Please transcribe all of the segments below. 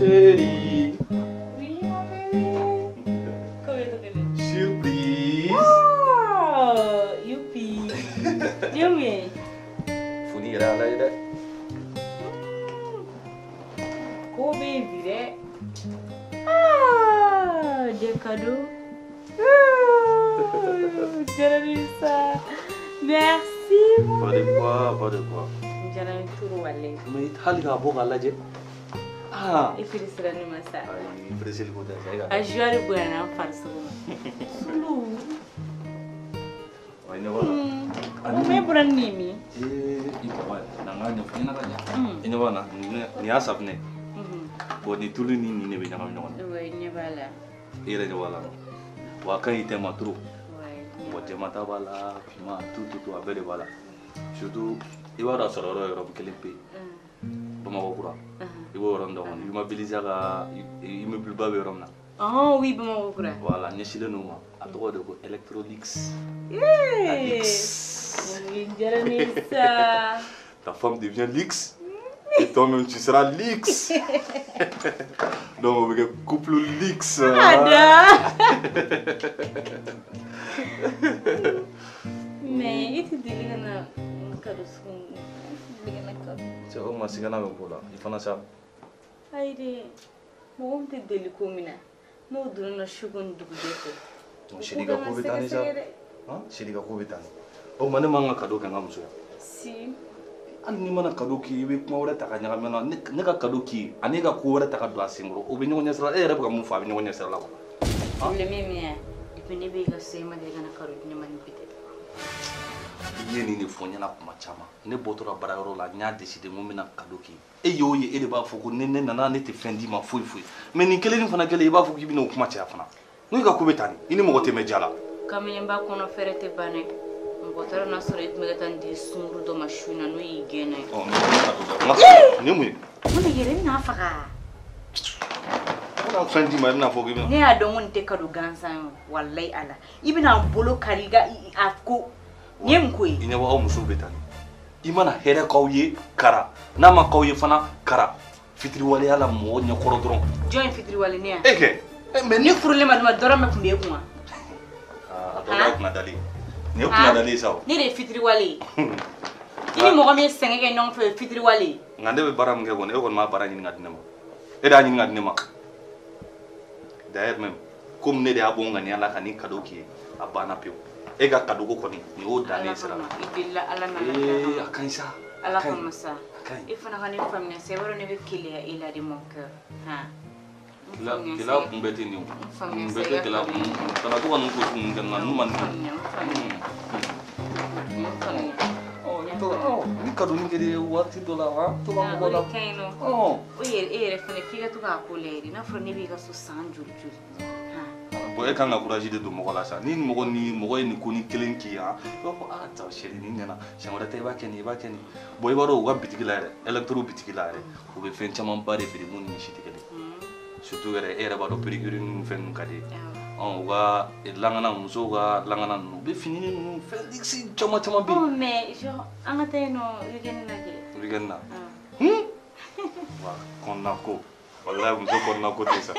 Chérie. Oui, mon bébé. Comment tu vas? Surprise. Oh, youpi. Yummy. Funi yɛrɛ ala ye dɛ. Ko bɛ yen bi dɛ. Ah, des cadeaux. Ah, diyara ne ye sa. Merci, mon Pas de quoi, pas de quoi. Diyara n ye trop walayi. Mais hali k'a bɔ k'a lajɛ. Ah. E felicitera ne ma sa. Ayi, preseli ko tɛ sa e ka. A joie de bonyana n farisogo ma. Sulu. Wa i ɲɛ b'a la. Mun bɛ bɔra ni nin ye min? Ee, i papa na n k'a ɲɛfɔ ɲɛna ka ɲa. I ɲɛ b'a la nin y'a safunɛ ye. Bon nin tulu ni nin de bɛ ɲagami ɲɔgɔn na. Ouais, ɲɛ b'a la. I yɛrɛ ɲɛ b'a la. Wa a ka ɲi tɛ ma trop. Ouais. Bon jɛman ta b'a la, finman tout tout tout a bɛɛ de b'a la. Surtout i b'a dɔn a sɔrɔ yɔrɔ ye yɔrɔ kelen pe. Bamakɔ kura. I b'o yɔrɔ dɔn kɔni. Immobiliser ka immeuble ba bɛ yɔrɔ min na. Oh oui, Bamakɔ kura. Voilà, ɲɛsilen don o ma. A tɔgɔ de ko Electrolux. Yeah. Luxe. Mun diyara ne ye sa. Ta femme devient luxe. Et toi-même, tu seras luxe. Donc, on va couple luxe. Ada. Mais i tɛ deli ka na cadeau sugu ninnu. I tɛ deli ka na cadeau. Cɛ, o ma sigana bɛ ko la. I fana sa. Ayi dɛ, mɔgɔ min tɛ deli ko min na, n'o donna na su ko ni dugujɛ fɛ. Donc, chérie ka ko bɛ taa ni sa. Han? Chérie ka ko bɛ taa ni. O ma ne man ka cadeau kɛ n ka muso ye. Si. Hali n'i mana cadeau k'i ye, i bɛ kuma wɛrɛ ta ka ɲagami a la. Ne ka cadeau k'i ye, ani e ka ko wɛrɛ ta ka don a senkɔrɔ, o bɛ ɲɔgɔn ɲɛ sira la. E yɛrɛ bɛ ka mun fɔ, a bɛ ɲɔgɔn ɲɛ sira la quoi. Problème ye min ye, depuis ne bɛ i ka so i ma deli ka na cadeau di ne ma ni bi tɛ. I ye nin de fɔ n ɲɛna kuma caman. Ne bɔtɔla baarayɔrɔ la, n y'a décidé n ko n bɛna cadeau k'i ye. E y'o ye, e de b'a fɔ ko ni ne nana ne tɛ fɛn d'i ma foyi foyi. Mais nin kelen fana kɛlen, i b'a fɔ k'i bɛna o kuma caya fana. N'o ka ko bɛ tan de, i ni mɔgɔ tɛ mɛn diya la. Kamalenba kɔnɔ fɛrɛ tɛ ban dɛ. Mɔgɔ taara n'a sɔrɔ e tun bɛ ka taa nin di sunkuru dɔ ma su in na n'o y'i gɛn n'a ye. Ɔ, nin ye mun ye? Mun de kɛra? I bɛna faga. N bɛna fɛn d'i ma, i bɛna fɔ k'i bɛna. Ne y'a dɔn ko nin tɛ cadeau gansan ye o, walayi Ala. I bɛna n bolo kari i ka a ko. Nin ye mun ko ye? I ɲɛ bɔ aw musow bɛ tan de. I mana hɛrɛ k'aw ye kara, n'a ma k'aw ye fana kara. Fitiriwaleya la mɔgɔ ɲɛkɔrɔ dɔrɔn. Jɔn ye fitiriwale ne ya? E kɛ. Mais ne furulen ma d'i ma dɔrɔmɛ tun b'e kun wa? A tɔ kɛra kunnadali ye. Nin ye kunnadali ye sa o. Ne de ye fitiriwale ye. I ni mɔgɔ min ye sɛgɛn kɛ ɲɔgɔn fɛ o ye fitiriwale ye. Nka ne bɛ baara min kɛ kɔni, e kɔni m'a baara ɲini ka di ne ma. E de y'a ɲini ka di ne ma. D'ailleurs même, komi ne de y'a bɔ n ŋaniya la ka nin cadeau k'i ye, a banna pewu. E ka cadeau ko kɔni, nin y'o dannen sira la. I delila Ala n'a ka Ee, a ka ɲi sa. Ala kama sa. A ka ɲi. E fana ka ne faamuya sa, i b'a dɔn ne bɛ keleya e la de mon cœur. Han. Gɛlɛya kun bɛɛ tɛ nin ye o. Nin bɛɛ tɛ gɛlɛya kun. Kana to ka ninnu ko sugu ninnu kɛ n na, ninnu man di ne ye. Ni cadeau nin kɛra waati dɔ la, han, to ka mɔgɔ la. O de ka ɲi nɔ. Ɔ. O yɛrɛ, e yɛrɛ fana f'i ka to k'a ko lajɛ de. N'a fɔra ne b'i ka so san joli joli. Bon, e kan ka courage de don mɔgɔ la sa. Ni mɔgɔ ni mɔgɔ ye nin ko ni kelen k'i ye, han, i b'a fɔ aa ta chérie nin ɲɛna, siɲɛ wɛrɛ ta i b'a kɛ nin, i b'a kɛ nin. Bon, i b'a dɔn u ka bitigi la yɛrɛ, électro bitigi la yɛrɛ, u bɛ fɛn camanba de feere mun ni si tɛ kelen. Surtout yɛrɛ, e yɛrɛ b'a dɔn pédicure ninnu fɛn ninnu ka di ye. Ɔ, u ka langana, musow ka langana ninnu, u bɛ fini ninnu fɛn luxe caman caman bɛ yen. Oh mais genre an ka taa yen nɔ weekend na kɛ. Weekend na? Wa kɔnɔna ko. Walayi muso kɔnɔna ko tɛ sa.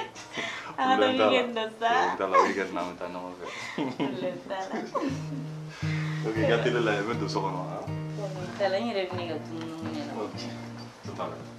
An ka taa weekend na sa. Problème t'a la, weekend na an bɛ taa ɲɔgɔn fɛ. Problème t'a la. Ok, i ka télé lajɛ, n bɛ don so kɔnɔ. Problème t'a la, n yɛrɛ bɛ ne ka dumuni ɲɛnabɔ. Ok, tout à l'heure.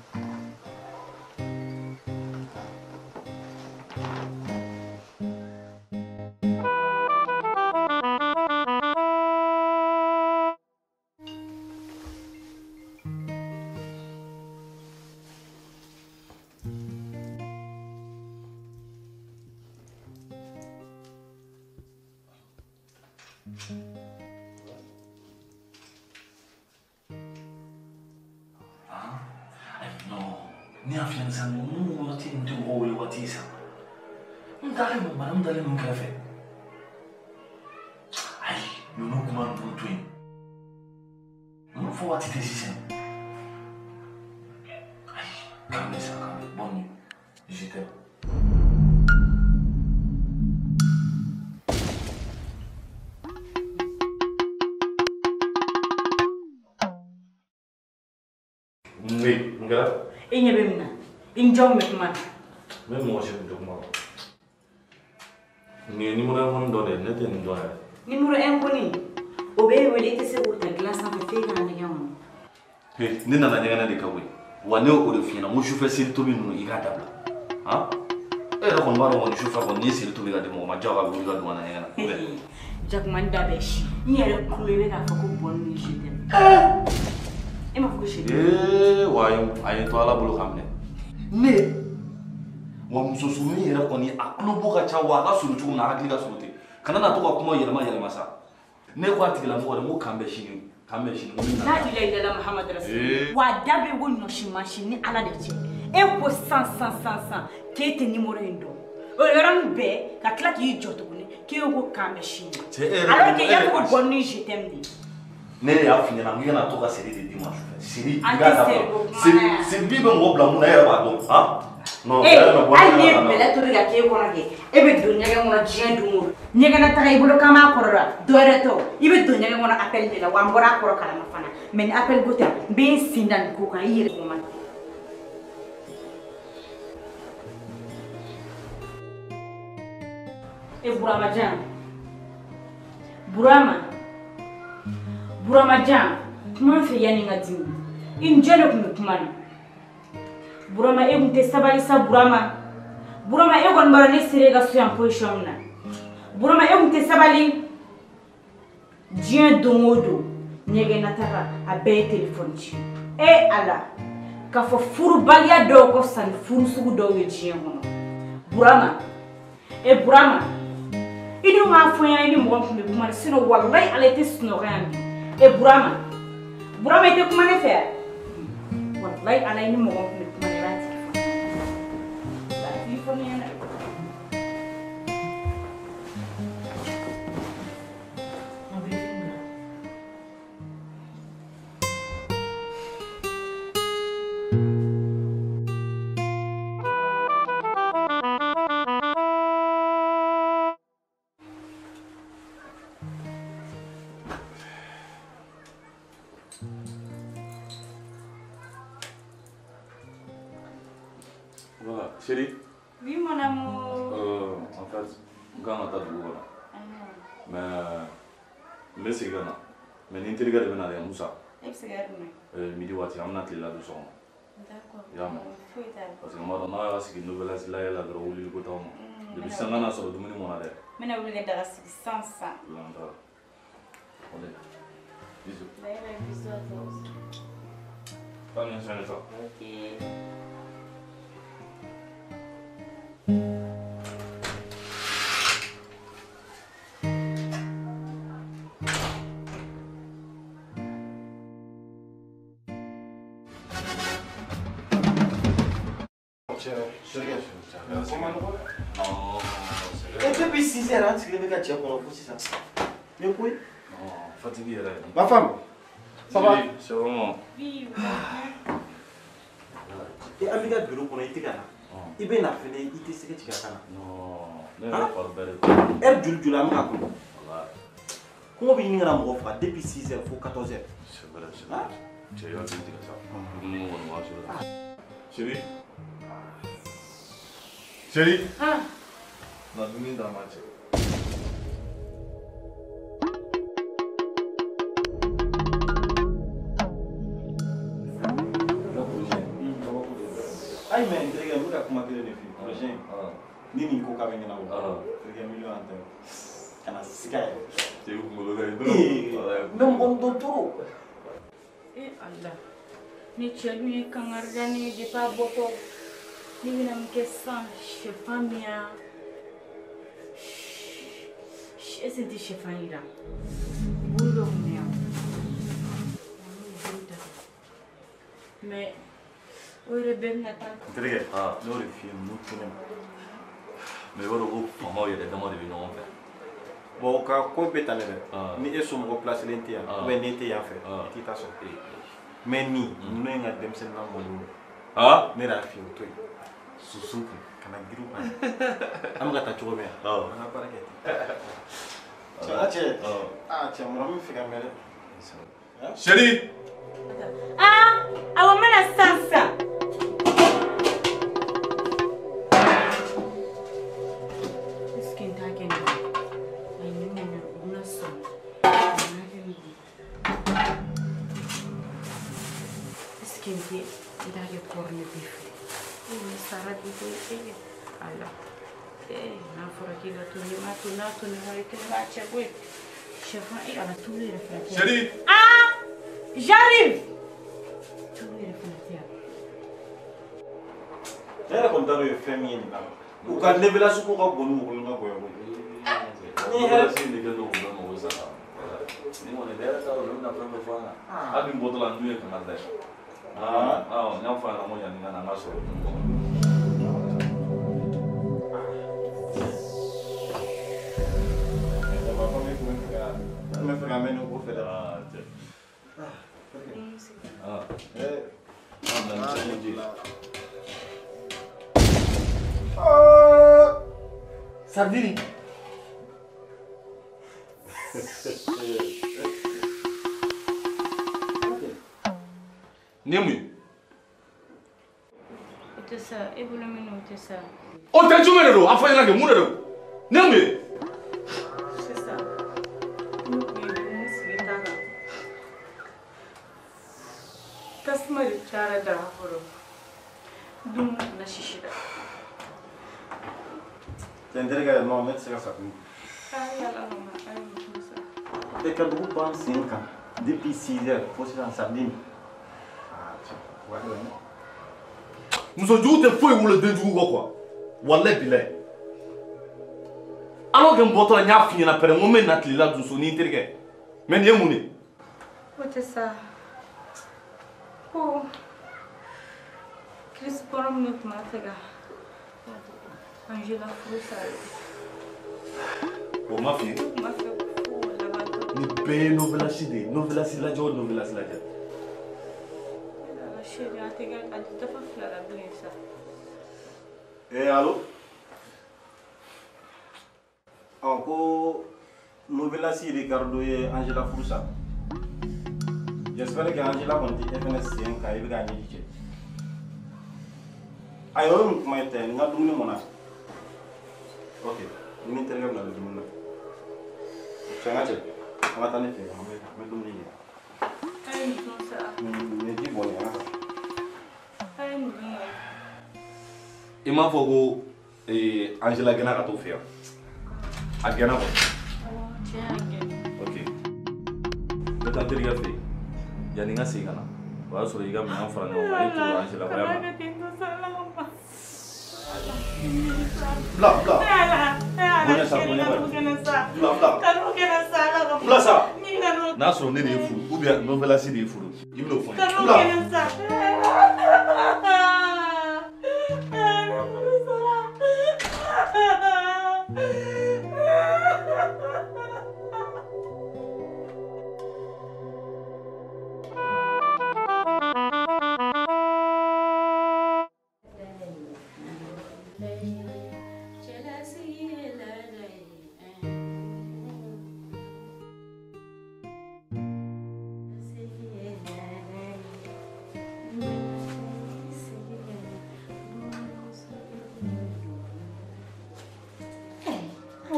Ne y'a f'i ɲɛna sisan ninnu waati ninnu tɛ mɔgɔ wele waati ye sa. N dalen don madame dalen don n kɛrɛfɛ. Ayi, ninnu kuma ninnu to yen. Ninnu fɔ waati tɛ sisan. Ayi, calme sa, calme. Bonne nuit. Je t'aime. Oui, mun kɛra? E ɲɛ bɛ min na, i ni jɔn bɛ kuma na. Ne mɔgɔ si tun tɛ kuma la. Nin ye numéro 1 dɔ de ye, ne tɛ nin dɔn yɛrɛ. Numéro 1 kɔni, o b'e wele i tɛ se k'o ta dilan sanfɛ f'e ka na ɲɛgɛn kɔnɔ. He, ne nana ɲɛgɛnɛ de kɛ koyi. Wa ne y'o de f'i ɲɛna, n ko sufɛ seri tobi ninnu i k'a dabila. Han? E yɛrɛ kɔni b'a dɔn kɔni sufɛ kɔni n'i ye seri tobi ka di mɔgɔ ma diyagoya a bɛ wuli ka don ka na ɲɛgɛn na. Jakuma n da bɛ si. N yɛrɛ kulo i bɛ k'a fɔ ko bonne nuit je t'aime. E m'a fɔ ko je t'aime. Ee wa a ye n to Ala bolo k'a minɛ. Ne wa muso surunin yɛrɛ kɔni a tulo bɔ ka ca wa a ka surun cogo min na a hakili ka surun ten. Kana na to ka kuma yɛlɛma yɛlɛma sa. Ne ko a tigilamɔgɔ de n ko k'an bɛn sini k'an bɛn sini. La ilaha illallah Muhammad rasulullah. Wa da bɛ ko ɲɔsi mansin ni Ala de cɛ. E ko san san san san k'e tɛ numéro in dɔn. O yɔrɔnin bɛɛ ka tila k'i jɔ tuguni k'e ko k'an bɛ sini. Alors que i y'a fɔ ko bonne nuit je t'aime de. Ne de y'a f'i ɲɛna n k'i kana to ka seri de d'i ma sufɛ. Seri i k'a dabila. Seri bi bɛ mɔgɔ bila mun na e yɛrɛ b'a dɔn han. Non, hali n'i ye bɛlɛ tobi ka k'e kɔnɔ kɛ e bɛ don ɲɛgɛn kɔnɔ diɲɛ don o don. Ɲɛgɛnna taga i bolo k'an b'a kɔrɔ la dɔ wɛrɛ tɛ o i bɛ don ɲɛgɛn kɔnɔ appel de la wa n bɔra a kɔrɔ kalama fana mais ni appel ko tɛ n bɛ n sen da nin ko kan i yɛrɛ ko ma. E Burama jan Burama Burama jan kuma n fɛ yanni n ka dimi i ni jɔn de tun bɛ kuma na. Burama e kun tɛ sabali sa Burama Burama e kɔni b'a dɔn ne sera e ka so yan position min na Burama e kun tɛ sabali diɲɛ don o don ɲɛgɛnnataga a bɛɛ ye telefɔni ci e Ala k'a fɔ furubaliya dɔw ka fisa ni furu sugu dɔw ye diɲɛ kɔnɔ Burama e Burama i dun k'a fɔ n ɲɛna i ni mɔgɔ min tun bɛ kuma na sinon walayi Ala i tɛ sunɔgɔ yan bi e Burama Burama i tɛ kuma ne fɛ yan walayi Ala i ni mɔgɔ min tun bɛ kuma na i b'a tigi fɔ i b'a tigi fɔ ne ɲɛna. Voilà, chérie. Oui, mon amour. En fait, n kan ka taa dugu kɔnɔ. Mais n bɛ segin ka na. Mais ni n terikɛ de bɛ na dɛ, Musa. E bɛ se ka yɔrɔ jumɛn? Midi waati an bɛna tilela dun so kɔnɔ. D'accord. I y'a mɛn? Foyi t'a la. Parce que n b'a dɔn n'a y'a sigi novelas lajɛ la dɔrɔn wulili ko t'anw ma. Depuis sisan n ka n'a sɔrɔ dumuni mɔna dɛ. N bɛna wuli ka daga sigi sisan sisan. Lan taara. Allez. Bisous. Bye bye, bisous à toi aussi. Prends bien soin de toi. Ok. Et depuis 6 heures, hein, tu es cɛ kɔnɔ fo sisan. Ni koyi. Non, fatigue yɛrɛ. Ma femme, ça va? C'est vraiment. Oui. Et an b'i ka bureau kɔnɔ i tɛ ka na. I bɛ na fɛnɛ i tɛ sɛgɛ tigɛ ka na. Non, ne yɛrɛ fari bɛɛ de. Heure joli joli an bɛ ka kɔnɔ. Kɔngɔ bɛ ɲini ka na mɔgɔ faga depuis 6 heures fo 14 heures. C'est vrai, c'est vrai. Cɛ i hakili tigɛ sa. Dumuni kɔni b'a sɔrɔ. Chérie. Chérie. Ah. Na dumuni d'an ma cɛ. Ayi mais n terikɛ n bɛ ka kuma kelen de f'i ye projet ni nin ko k'a bɛ ɲɛnabɔ terikɛ miliyɔn tɛ kana siga yɛrɛ. Cɛ i kunkolo ka ɲi. N bɛ mɔgɔ min dɔn trop. E Ala ni cɛ dun ye kangari da ne ye depuis a bɔtɔ ne bɛna mun kɛ sisan sɛfan bɛ yan est-ce que n tɛ sɛfan yira bolo dɔ tun bɛ yan mais o yɛrɛ bɛɛ bɛna taa. N terikɛ ne y'o de f'i ye ninnu tɛ ne ma. Mais i b'a dɔn ko faamaw yɛrɛ dama de bɛ ɲɔgɔn fɛ. Bon o ka ko bɛɛ ta ne dɛ. Ni e somɔgɔ placelen tɛ yan ou bien n'e tɛ yan fɛ i t'i ta sɔrɔ. Mais nin ninnu ye n ka denmisɛnnin lamɔlenw ye. Ne yɛrɛ y'a f'i ye o to yen. Susu kun kana girin u kan. An bɛ ka taa cogo min na an ka baara kɛ ten. Cɛ n ka cɛ cɛ mɔgɔ min fɛ ka mɛn dɛ. Chérie. Ah, awɔ n bɛna sisan sisan. tɛ n t'a kɛ corned beef ye. Ni sara b'i bolo ala. N'a fɔra k'i ka tulu i m'a to n'a to ni wari kelen b'a cɛ koyi. Sɛfan ala tulu yɛrɛ fana tɛ yan. Chérie. Ah, j'arrive. Tulu yɛrɛ fana tɛ yan. Ne yɛrɛ kɔni t'a dɔn u ye fɛn min ye nin na. U ka levelasi ko ka bon ni mɔgɔ ka goya koyi. Ni hɛrɛ de kɛ don u bɛ mɔgɔ sara. Ni kɔni ne yɛrɛ t'a dɔn ne bɛna fɛn fɛn fɔ an kan. Hali ni n bɔtɔ la n dun ye kangari da ye. Awɔ n y'a fɔ a ɲɛna ko yanni n ka na n ka sɔrɔ. N bɛ fɛ ka mɛn nin ko fɛ dɛ. Ah. Sardini. Nin ye mun ye? O tɛ sa, e bolo min o tɛ sa. O tɛ jumɛn de don? A fɔ n ɲɛna kɛ mun de don? Nin ye mun ye? Sisan, ne tun ye dumuni sigi ta kan. Tasuma de cayara daga kɔrɔ. Dumuni fana sisira. Cɛ n terikɛ non ne tɛ se ka sa tuguni. Ayi ala ma a ye mun sa. E ka dugu ban sen kan depuis 6 heures fo sisan sardine. Ah cɛ wari bɛ ne. Muso jugu tɛ foyi wolo den jugu kɔ quoi. Walayi bilayi. Alors que n bɔtɔ la n y'a f'i ɲɛna pɛrɛ n ko n bɛ na tilela dun so ni n terikɛ. Mais nin ye mun de ye? O tɛ sa. Ko Chris Brown min tun b'a fɛ ka Angela furu sa. O ma f'i ye? O ma fɛ fo laban tɔ. Nin bɛɛ ye novelasi de ye. Novelasi lajɛ o novelasi lajɛ. Ala chérie a tɛ kɛ a tɛ dafa fila la bilen sa. Allo? Ɔ ko novelasi Ricardo ye Angela furu sa. J'espère que Angela kɔni tɛ e fɛnɛ sen kan i bɛ k'a ɲɛji cɛ. Ayi o ye mun kuma ye tɛ n ka dumuni mɔna. Ok, ni n terikɛ bɛna don dumuni na. Cɛ n ka cɛ, an ka taa ne fɛ yen an bɛ dumuni kɛ. A ye nin dun sa. Nin ye ji bɔn nin ye. A ye nin dun kɛ. I m'a fɔ ko Angela gɛnna ka t'o fɛ yan. A gɛnna kɔni. Awɔ cɛ y'a gɛn. Ok. N bɛ taa n terikɛ fɛ yen. Yanni n ka segin ka na, o y'a sɔrɔ i ka minɛn fara ɲɔgɔn kan, e tora Angela kɔ yan. Bila bila. Bonya sa bonya ba. Bila bila. Bila sa. N'a sɔrɔ ne de ye furu ou bien novelasi de ye furu, i bɛn'o fɔ n ye. Bila.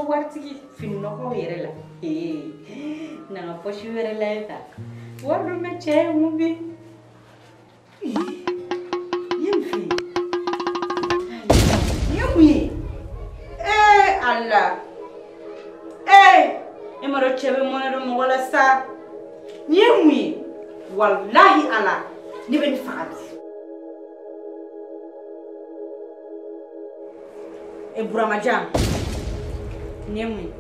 Waritigi fini nɔgɔw yɛrɛ la na ka pɔsi wɛrɛ lajɛ ta wari dun bɛ cɛ ye mun bi i ye mun fɛ nin ye mun ye ala e ma dɔn cɛ bɛ mɔnɛ don mɔgɔ la sa nin ye mun ye walahi ala ne bɛ nin faga bi Buramajan nin ye mun ye?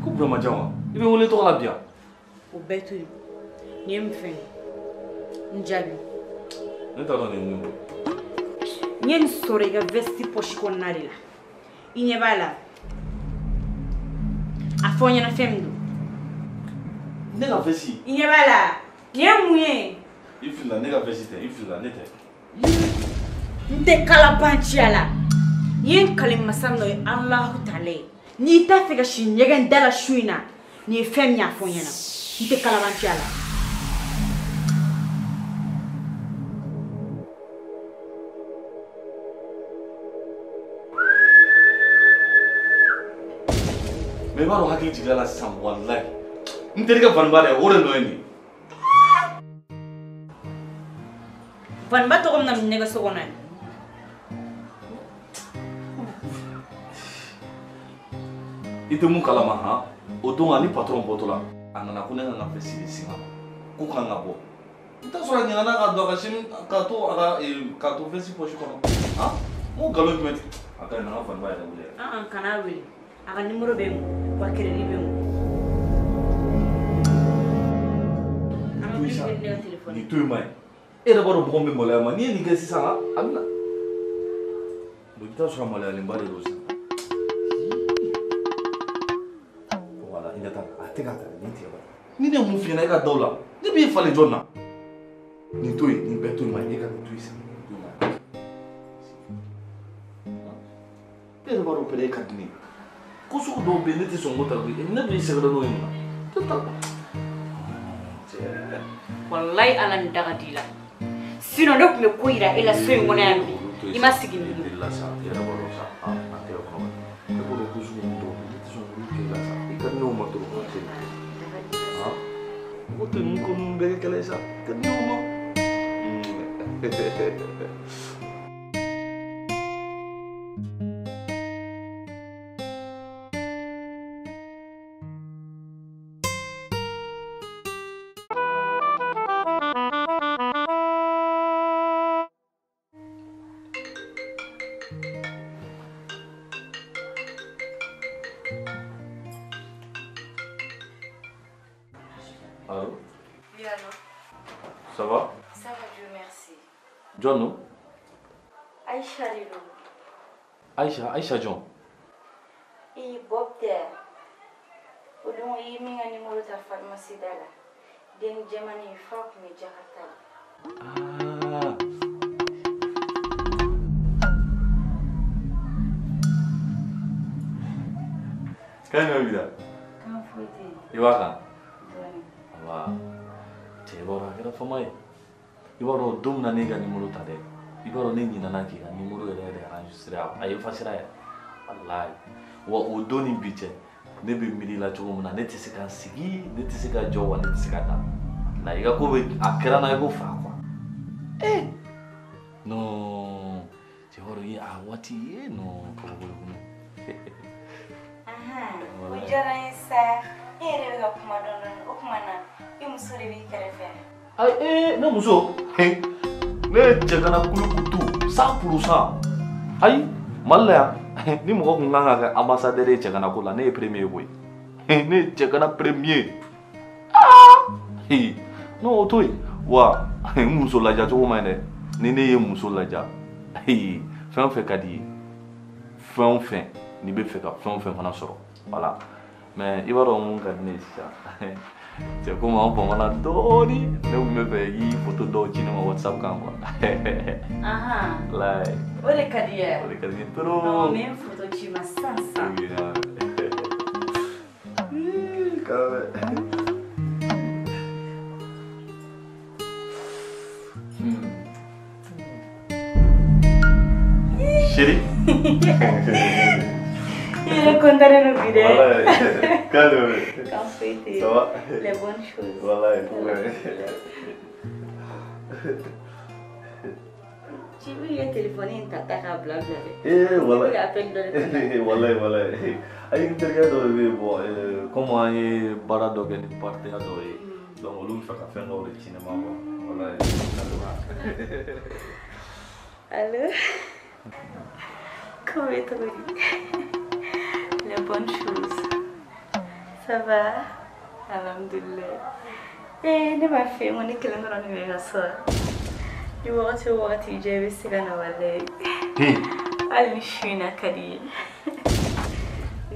Ko Buramajan wa? I bɛ n wele tɔgɔ la bi yan? O bɛɛ to yen. Nin ye mun fɛn ye? N jaabi. Ne t'a dɔn nin ye mun ye. N ye nin sɔrɔ i ka veste poche kɔnɔna de la. I ɲɛ b'a la. A fɔ n ɲɛna fɛn min don. Ne ka veste? I ɲɛ b'a la. Nin ye mun ye? I filila, ne ka veste tɛ. I filila, ne tɛ. N tɛ kalabanciya la. N ye n kale masa min na o ye Alahu taala ye. N'i t'a fɛ ka si ɲɛgɛn da la su in na, nin ye fɛn min ye a fɔ n ɲɛna. N tɛ kalabanciya la. Mais i b'a dɔn hakili jiginna la sisan walayi. N terikɛ Vaniba dɛ, o de nɔ ye nin ye. Faniba tɔgɔ bɛna minɛ ne ka so kɔnɔ yan. I tɛ mun kalama han? O don ani patron bɔtɔ la, a nana ko ne kan ka veste de sin ka ma. Ko kan ka bɔ. I t'a sɔrɔ a ɲinɛna ka don a ka sini ka to a ka ka to veste poche kɔnɔ. Han? N ko nkalon jumɛn tigɛ? A ka ɲi, n ka Faniba yɛrɛ wele yɛrɛ. An kana wele. A ka numéro bɛ n kun, wa crédit bɛ n kun. Nin to yen ma ye. E yɛrɛ b'a dɔn mɔgɔ min bɛ maloya ma. N'i ye nin kɛ sisan a bɛ na. Bon, i bɛ taa sɔrɔ a maloyalenba de don sisan. Voilà, i ɲɛ t'a la. A tɛ k'a ta dɛ, nin tigɛ ba. Ni ne ye mun f'i ɲɛna e ka da o la, ne b'i falen jɔn na? Nin to yen, nin bɛɛ to yen ma ye, e ka nin to yen sisan. Nin to yen ma ye. E yɛrɛ b'a dɔn pɛrɛ e ka di ne ye. Ko sugu dɔw bɛ yen ne tɛ sɔn k'o ta koyi. Ne b'i sɛgɛrɛ n'o ye mun na? Tɛ taa. Wallahi ala ni daga di la. Sinon ne tun bɛ ko yira e la so in kɔnɔ yan bi. I ma sigi ni mun. La sa, i yɛrɛ b'a dɔn sa, a tɛ kɔnɔ. Ne b'o dɔn ko sugu ninnu dɔw bɛ yen, ne tɛ sɔn k'olu kɛ i la sa. I ka di ne o ma trop. Han? Mɔgɔ tɛ ninnu ko ninnu bɛɛ kɛ kɛlɛ ye sa. I ka di ne o ma. Allô? Oui, allô? Ça va? Ça va, Dieu merci. John, non? Aïcha, Lilo. Aïcha, Aïcha John. I Bob der. O don i ye min ka numéro ta pharmacie da la. Den jɛman fa tun bɛ Jakarta la. Ah. Kan jumɛn b'i la? Kan foyi tɛ yen. I b'a kan? Dɔɔnin. Wa cɛ i b'a dɔn a kɛra fama ye. I b'a dɔn don min na ne ka numéro ta dɛ, i b'a dɔn ne ɲinɛna k'i ka numéro yɛrɛ yɛrɛ enregistré a effacé yɛrɛ. Walahi. Wa o don ni bi cɛ, ne bɛ miiri la cogo min na, ne tɛ se ka sigi, ne tɛ se ka jɔ, wa ne tɛ se ka da. La i ka ko bɛ a kɛra n na i ko fa quoi. Eh! Non, cɛ b'a dɔn i a waati ye non kabako ye kɔnɔ. Ahan, o diyara n ye sa. E yɛrɛ bɛ ka kuma dɔɔnin dɔɔnin, o tuma na i muso de b'i kɛrɛfɛ. Ayi ee ne muso, ne ye cɛgana kulukutu 100%. Ayi Mali la yan ni mɔgɔ kun kan ka kɛ ambassadeur ye cɛgana ko la, ne ye premier koyi. Ne ye cɛgana premier. Ah! Non o to yen. Wa n muso laja cogo man ɲi dɛ. Ni ne ye muso laja, fɛn o fɛn ka di i ye, fɛn o fɛn n'i bɛ fɛ ka fɛn o fɛn fana sɔrɔ, voilà. Mais i b'a dɔn mun ka di ne ye sisan. Cɛ komi an famana dɔɔni, ne tun bɛ fɛ i k'i photo dɔw ci ne ma WhatsApp kan quoi. Ahan. Walayi. O de ka di ye. O de ka di n ye trop. Non, n bɛ n photo ci ma sisan sisan. Quand même. Chérie. I yɛrɛ content don bi dɛ. Walayi. Calme. Kan foyi tɛ yen. Ça va? Les bonnes choses. Walayi. Ci b'i ye téléphone in ta k'a bila bila dɛ. Eh, walayi. I bɛ appel dɔ de ta. Walayi, walayi. Ayi n terikɛ dɔ de bɛ yen, bon, comme an ye baara dɔ kɛ ni partenaire dɔ ye, donc olu bɛ fɛ ka fɛn dɔw de ci ne ma quoi. Walayi. Allô? Comment est-ce? Les bonnes choses. Ça va? Alhamdulillah. Eh, ne m'a fait mon kelen dɔrɔn de bɛ ka so. Ni wagati o wagati diya i bɛ se ka na walayi. Hali ni su in na ka di i ye.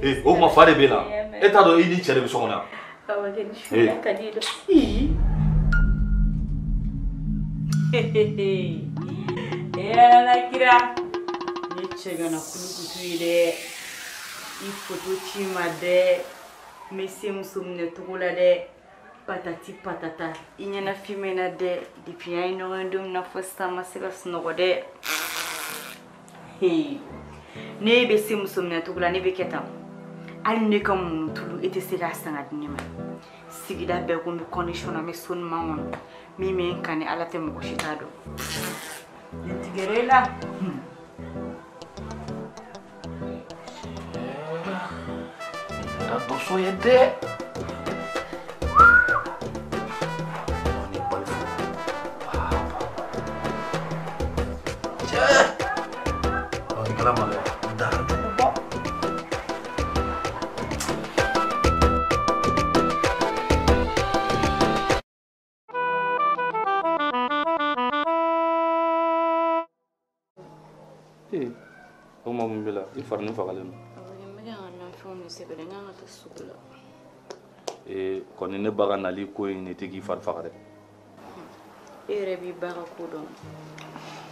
Eh, o kuma fa de b'e la. E t'a dɔn i ni cɛ de bɛ so kɔnɔ yan. Awɔ kɛ ni su in na ka di i ye dɛ. Eh, Ala kira. Ne cɛ kana kulukutu ye dɛ. I photo ci ma dɛ. N bɛ se muso minɛ cogo la dɛ. Patati patata. I ɲɛna filmé na dɛ. Depuis an ye ɲɔgɔn ye don min na fo sisan n ma se ka sunɔgɔ dɛ. Hey. Ne bɛ se muso minɛ cogo la, ne bɛ kɛ tan. Hali ne ka munutulu e tɛ se k'a san ka di ne ma. Sigida bɛɛ ko n bɛ condition na, n bɛ so ɲuman kɔnɔ. Min bɛ n kan ni Ala tɛ mɔgɔ si t'a dɔn. Ne tigɛra e la. Kɛra doso ye dɛ. Ni balifu. Cɛ. Nin kɛra ma dɛ. Dara juguba. O ma mun b'i la? I farini fagalen don. N bɛ ka n ka nafɛnw de sɛbɛn, n kan ka taa sugu la. Ee kɔni ne ba ka nali ko in ne tɛ k'i fari faga dɛ. E yɛrɛ b'i ba ka ko dɔn.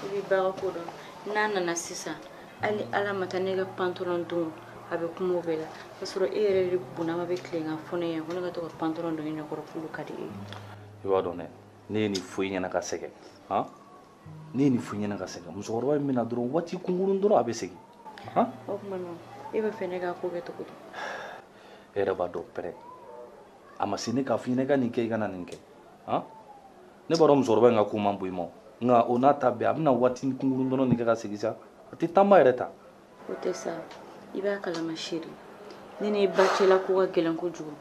I b'i ba ka ko dɔn. N'a nana sisan, hali Ala ma taa ne ka pantalon don, a bɛ kuma o bɛɛ la. K'a sɔrɔ e yɛrɛ de bonnama bɛ tilen ka fɔ ne ɲɛna ko ne ka to ka pantalon don i ɲɛkɔrɔ k'olu ka di e ye. I b'a dɔn dɛ, ne ye nin fɔ i ɲɛna ka sɛgɛn. Han? Ne ye nin fɔ i ɲɛna ka sɛgɛn. Musokɔrɔba in bɛna dɔrɔn waati kunkurun dɔrɔn a bɛ segin. Han? O tuma na, e b'a fɛ ne k'a ko kɛ cogo di? E yɛrɛ b'a dɔn pɛrɛ. A ma se ne k'a fɔ i ɲɛna i ka nin kɛ i kana nin kɛ. Han? Ne b'a dɔn musokɔrɔba in ka ko man bon i ma. Nka o n'a ta bɛɛ a bɛna waati kunkurun dɔrɔn nin kɛ ka segin sa. A tɛ taama yɛrɛ ta. O tɛ sa. I b'a kalama chérie. Ne ni ba cɛla ko ka gɛlɛn kojugu.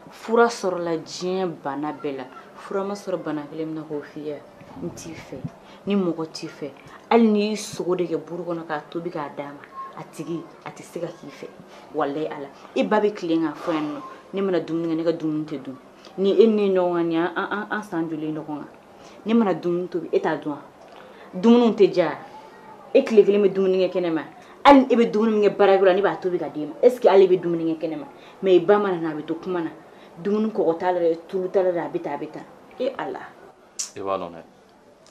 Fura sɔrɔla diɲɛ bana bɛɛ la. Fura ma sɔrɔ bana kelen min na k'o f'i ye. N t'i fɛ. Ni mɔgɔ t'i fɛ. Hali n'i y'i sogo de kɛ buru kɔnɔ k'a tobi k'a d'a ma, a tigi a tɛ se ka k'i fɛ. Walayi Ala. E ba bɛ tilen k'a fɔ yan nɔ. Ne mana dumuni kɛ, ne ka dumuni tɛ dun. Ni e ni ne ɲɔgɔn kan, nin an san joli ye ɲɔgɔn kan. Ne mana dumuni tobi, e t'a dun wa? Dumuniw tɛ diya. E tile kelen bɛ dumuni kɛ kɛnɛma. Hali e bɛ dumuni min kɛ baarakɛyɔrɔ la, ne b'a tobi ka d'e ma. Est ce que hali e bɛ dumuni kɛ kɛnɛma? Mais i ba mana na, a bɛ to kuma na. Dumuni kɔgɔ t'a la dɛ, tulu t'a la dɛ, a bɛ tan a bɛ tan. E Ala. I b'a dɔn dɛ,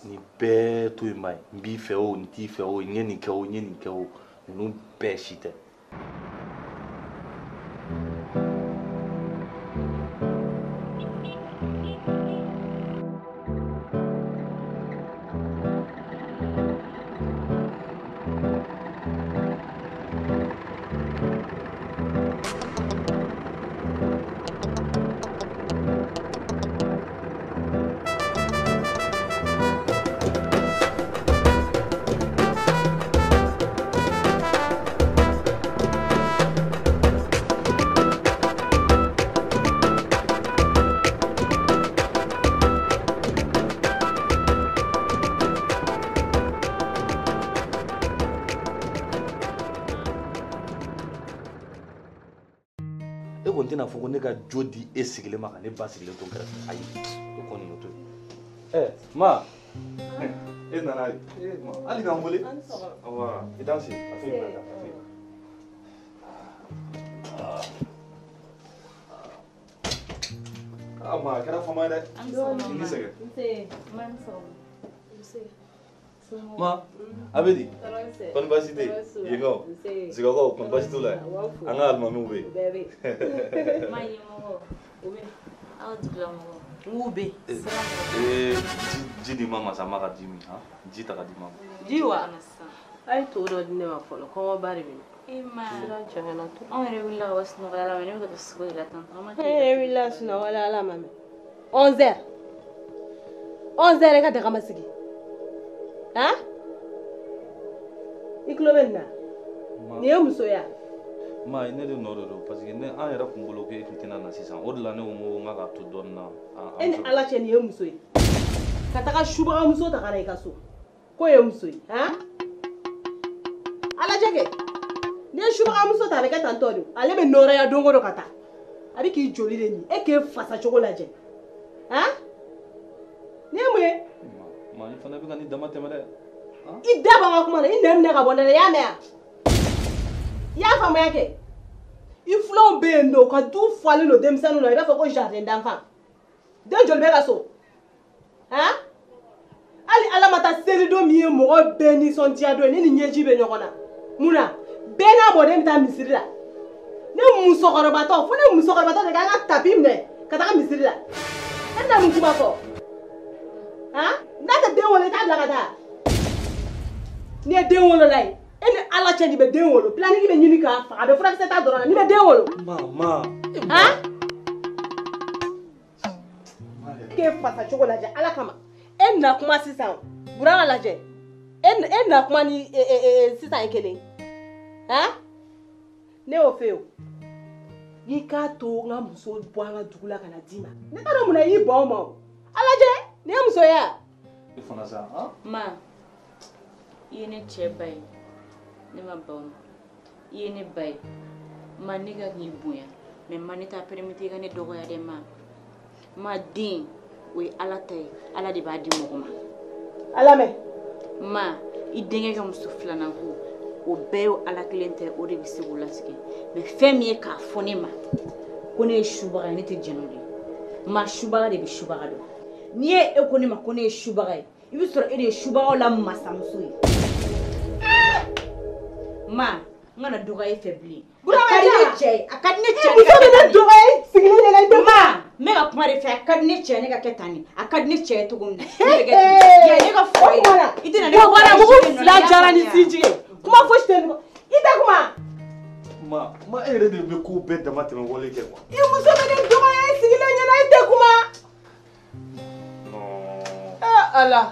nin bɛɛ to yen ba ye. N b'i fɛ o, n t'i fɛ o, n ye nin kɛ o, n ye nin kɛ o, ninnu bɛɛ si tɛ. E kɔni tɛna fɔ ko ne ka jo di e sigilen ma ka ne ba sigilen to n kɛrɛfɛ. Ayi, e kɔni y'o to yen. Ɛ ma, e nana ye. Ma, hali k'an wele. Awa, i t'an sigi. A to yen, a to yen. Ah ma, a kɛra fama ye dɛ. I ni sɛgɛn. Ma, a bɛ di? Kɔni baasi tɛ yen? Yenkaw, Sigakaw, kɔni baasi t'u la yen? An ka alimamiw bɛ yen. Ma ɲɛmɔgɔ, u bɛ aw dugulamɔgɔw. N bɛ yen. Ee, ji di ma masa ma ka ji min, han? Ji ta ka di ma. Ji wa? A ye to dɔ di ne ma fɔlɔ, kɔngɔba de bɛ ne. E ma. Sira jɛngɛnna to. Anw yɛrɛ wulila ka bɔ sunɔgɔ la, ne bɛ ka taa sugu de la tan. E yɛrɛ wulila sunɔgɔ la Ala ma mɛn. 11 heures. 11 heures e ka daga ma sigi. Han? I tulo bɛ nin na? Nin ye musoya. Ma, ne de nɔ de don parce que ne an yɛrɛ kun bolo ko e tun tɛna na sisan. O de la ne ko n ko n ka k'a to dɔɔnin na. E ni Ala cɛ nin ye muso ye. Ka taga subagamuso ta ka na i ka so. K'o ye muso ye. Han? Ala cɛ kɛ. N'i ye subagamuso ta a bɛ kɛ tan tɔ de. Ale bɛ nɔrɔya don o don ka taa. A bɛ k'i joli de min. E k'e fasa cogo lajɛ. Han? Nin ye mun ye? Ma, i fana bɛ ka nin dama tɛmɛ dɛ. I da b'an ka kuma na, i nɛn minɛ ka bɔ n da la, i y'a mɛn wa? I y'a faamuya kɛ? I filanw bɛ yen nɔ, u ka du falen don denmisɛnninw na, i b'a fɔ ko jardin d'enfant. Den joli bɛ ka so? Han? Hali Ala ma taa seli don min ye mɔgɔ bɛɛ nisɔndiya don ye, ne ni ɲɛji bɛ ɲɔgɔn na. Mun na? Bɛɛ n'a mɔden bɛ taa misiri la. Ne musokɔrɔbatɔ, fo ne musokɔrɔbatɔ de k'an ka tapi minɛ ka taga misiri la. E bɛna mun kuma fɔ? Han? N'a tɛ den wolo, i t'a bila ka taa. N'i ye den wolo la ye, e ni Ala cɛ nin bɛ den wolo, planning bɛ ɲini k'a faga, a bɛ furakisɛ ta dɔrɔn na, n'i bɛ den wolo. Ma, ma. Han? K'e fasa cogo lajɛ Ala kama. E na kuma sisan. Burama lajɛ. E na kuma ni sisan ye kelen. Han? Ne y'o f'e ye o. I k'a to n ka muso bɔ an ka dugu la ka na d'i ma. Ne t'a dɔn mun na i y'i ban o ma o. A lajɛ, nin ye muso ye wa? E fana sa, han? Ma, i ye ne cɛ ba ye. Ne ma ban o ma. I ye ne ba ye. Ma, ne ka k'i bonya. Mais ma, ne t'a permettre i ka ne dɔgɔya dɛ ma. Ma, den, o ye Ala ta ye. Ala de b'a di mɔgɔ ma. Ala mɛn. Ma, i denkɛ ka muso filanan ko, o bɛɛ ye Ala kelen tɛ, o de bɛ se k'o latigɛ. Mais fɛn min ye k'a fɔ ne ma ko ne ye subaga ye, ne tɛ jɛn n'o de ye. Ma, subaga de bɛ subaga dɔn. N'i ye e ko ne ma ko ne ye subaga ye, i bɛ sɔrɔ e de ye subagaw la masamuso ye. Ma, n kana dɔgɔya e fɛ bilen. A ka di ne cɛ ye, a ka di ne cɛ ye. Muso bɛ ne dɔgɔya e sigilen ɲɛna i tɛ. Ma, n bɛ ka kuma de fɛ, a ka di ne cɛ ye ne ka kɛ tan de. A ka di ne cɛ ye cogo min na, ne bɛ kɛ ten. Ya, ne ka fɔ ye. I tɛna ne Ko waramugu fila jara ni sinji ye. Kuma fosi tɛ nin i tɛ kuma. Ma, ma e yɛrɛ de bɛ ko bɛɛ dama tɛmɛ wale kɛ quoi. I muso bɛ ne dɔgɔya e sigilen ɲɛna i tɛ kuma. Non. Eh Ala.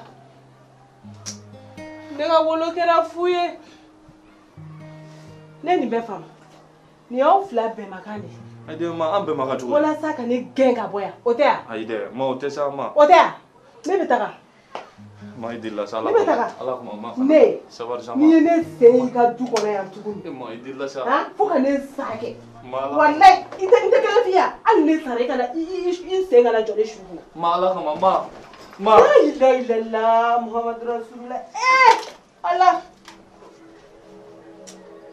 Ne ka wolo kɛra fu ye. Ne nin bɛɛ faamu. Nin y'aw fila bɛnbakan de ye. Ayi dɛ ma, an bɛnbakan cogo di? Walasa ka ne gɛn ka bɔ yan, o tɛ yan? Ayi dɛ, ma o tɛ sa ma. O tɛ yan? Ne bɛ taga. Ma i delila sa, Ala Ne bɛ kama. taga. Ala kama ma. Ne. Sabali sa ma. N'i ye ne sen y'i ka du kɔnɔ yan tuguni. E ma i delila sa. Han, fo ka ne sa kɛ. Ma Ala. Walayi, i tɛ n tɛ kelen f'i ye wa? Hali ne sara i kana i sen kana jɔ ne su kunna. Ma Ala kama ma. Ma. La ilaha illallah Muhammadu Rasulullah. Eh Ala.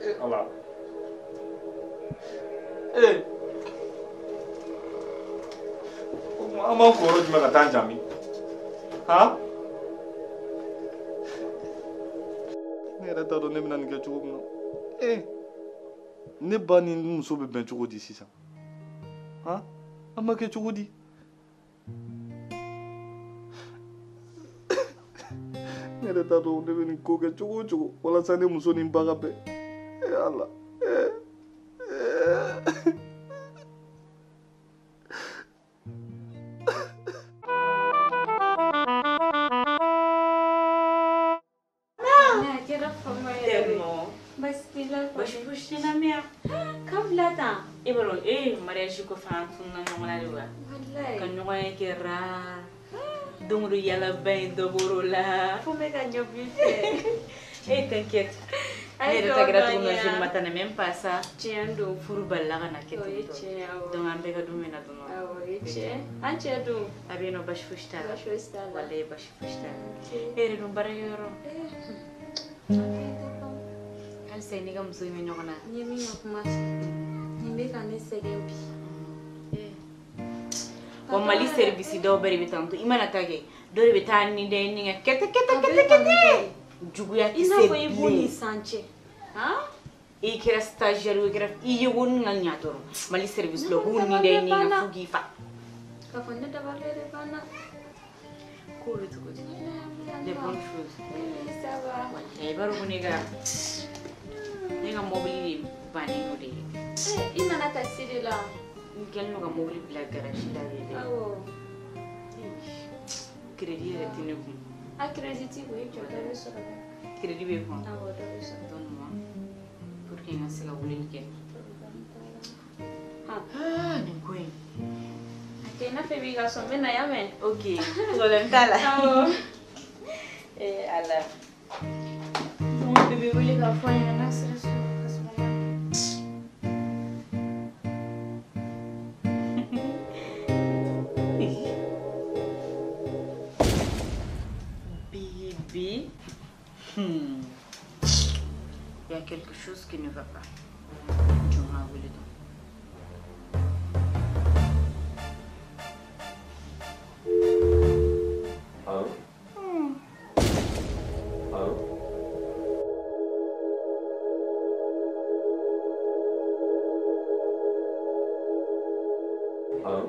Eh Ala. Eh. An b'an ko yɔrɔ jumɛn ka taa an jaabi? Han? Ne yɛrɛ t'a dɔn ne bɛna nin kɛ cogo min na. Eh. Ne ba ni n muso bɛ bɛn cogo di sisan? Han? An b'a kɛ cogo di? Ne yɛrɛ t'a dɔn ne bɛ nin ko kɛ cogo o cogo walasa ne muso ni n ba ka bɛn. Eh Ala. Eh. Eh. E b'a dɔn e mariage kɔfɛ an tununa ɲɔgɔn na de wa? Ka ɲɔgɔn ye kɛ raa. Don o don yalaba in dɔ bɔr'o la. Fo n bɛ ka ɲɛ b'i fɛ. Eh t'inquiète. Ne yɛrɛ ta kɛra cogo min na je ne m'attendais même pas à ça. Tiɲɛ don. Furu balila ka na kɛ O ye ten tɔ. tiɲɛ ye awɔ. Donc an bɛɛ ka don bɛ na dɔn dɔn. Awɔ o ye tiɲɛ. An cɛ dun? A bɛ yen nɔ basi fosi t'a la. Basi fosi t'a la. Walayi basi fosi t'a la. E yɛrɛ dun baarakɛyɔrɔ? Halisa i n'i ka muso in bɛ ɲɔgɔn na. N ye min ka kuma fɛ. Nin bɛ ka ne sɛgɛn bi. Wa Mali service dɔw bɛɛ de bɛ tan tɔ. I mana taa kɛ dɔ de bɛ taa ni dɛ ni ka kɛtɛ kɛtɛ kɛtɛ kɛtɛ. Juguya I tɛ n'a se fɔ i b'u ni bilen. san cɛ. Han? I kɛra stagiaire ye o, i kɛra i ye ko ni ka ɲa dɔrɔn. Mali service la u b'u ni dɛ ni ka fo k'i fa. K'a fɔ ne dabali yɛrɛ banna. Ko bɛ cogo di? Les bonnes choses. Oui, ça va. Walayi i b'a dɔn ko ne ka mobili de bannen don de. Eh, i nana taxi de la. N kɛlen don ka mobili bila garage la de dɛ. Awɔ. Crédit yɛrɛ tɛ ne kun. A crédit t'i kun, i jɔ dɔ bɛ sɔrɔ. Crédit bɛ kun. Awɔ dɔ bɛ sɔrɔ. Donne-moi pour que n ka se ka weleli kɛ. Ah, nin ko in. A kɛ i n'a fɔ i b'i ka so, n bɛ na yan mɛn. Ok, problème t'a la. Awɔ. Eh Ala. Donc bébé wele k'a fɔ a ɲɛna n'a sera so ka sɔrɔ ka. Bébé. Il y a quelque chose qui ne va pas. Tu m'as voulu donc. Allô? Allô? Allô?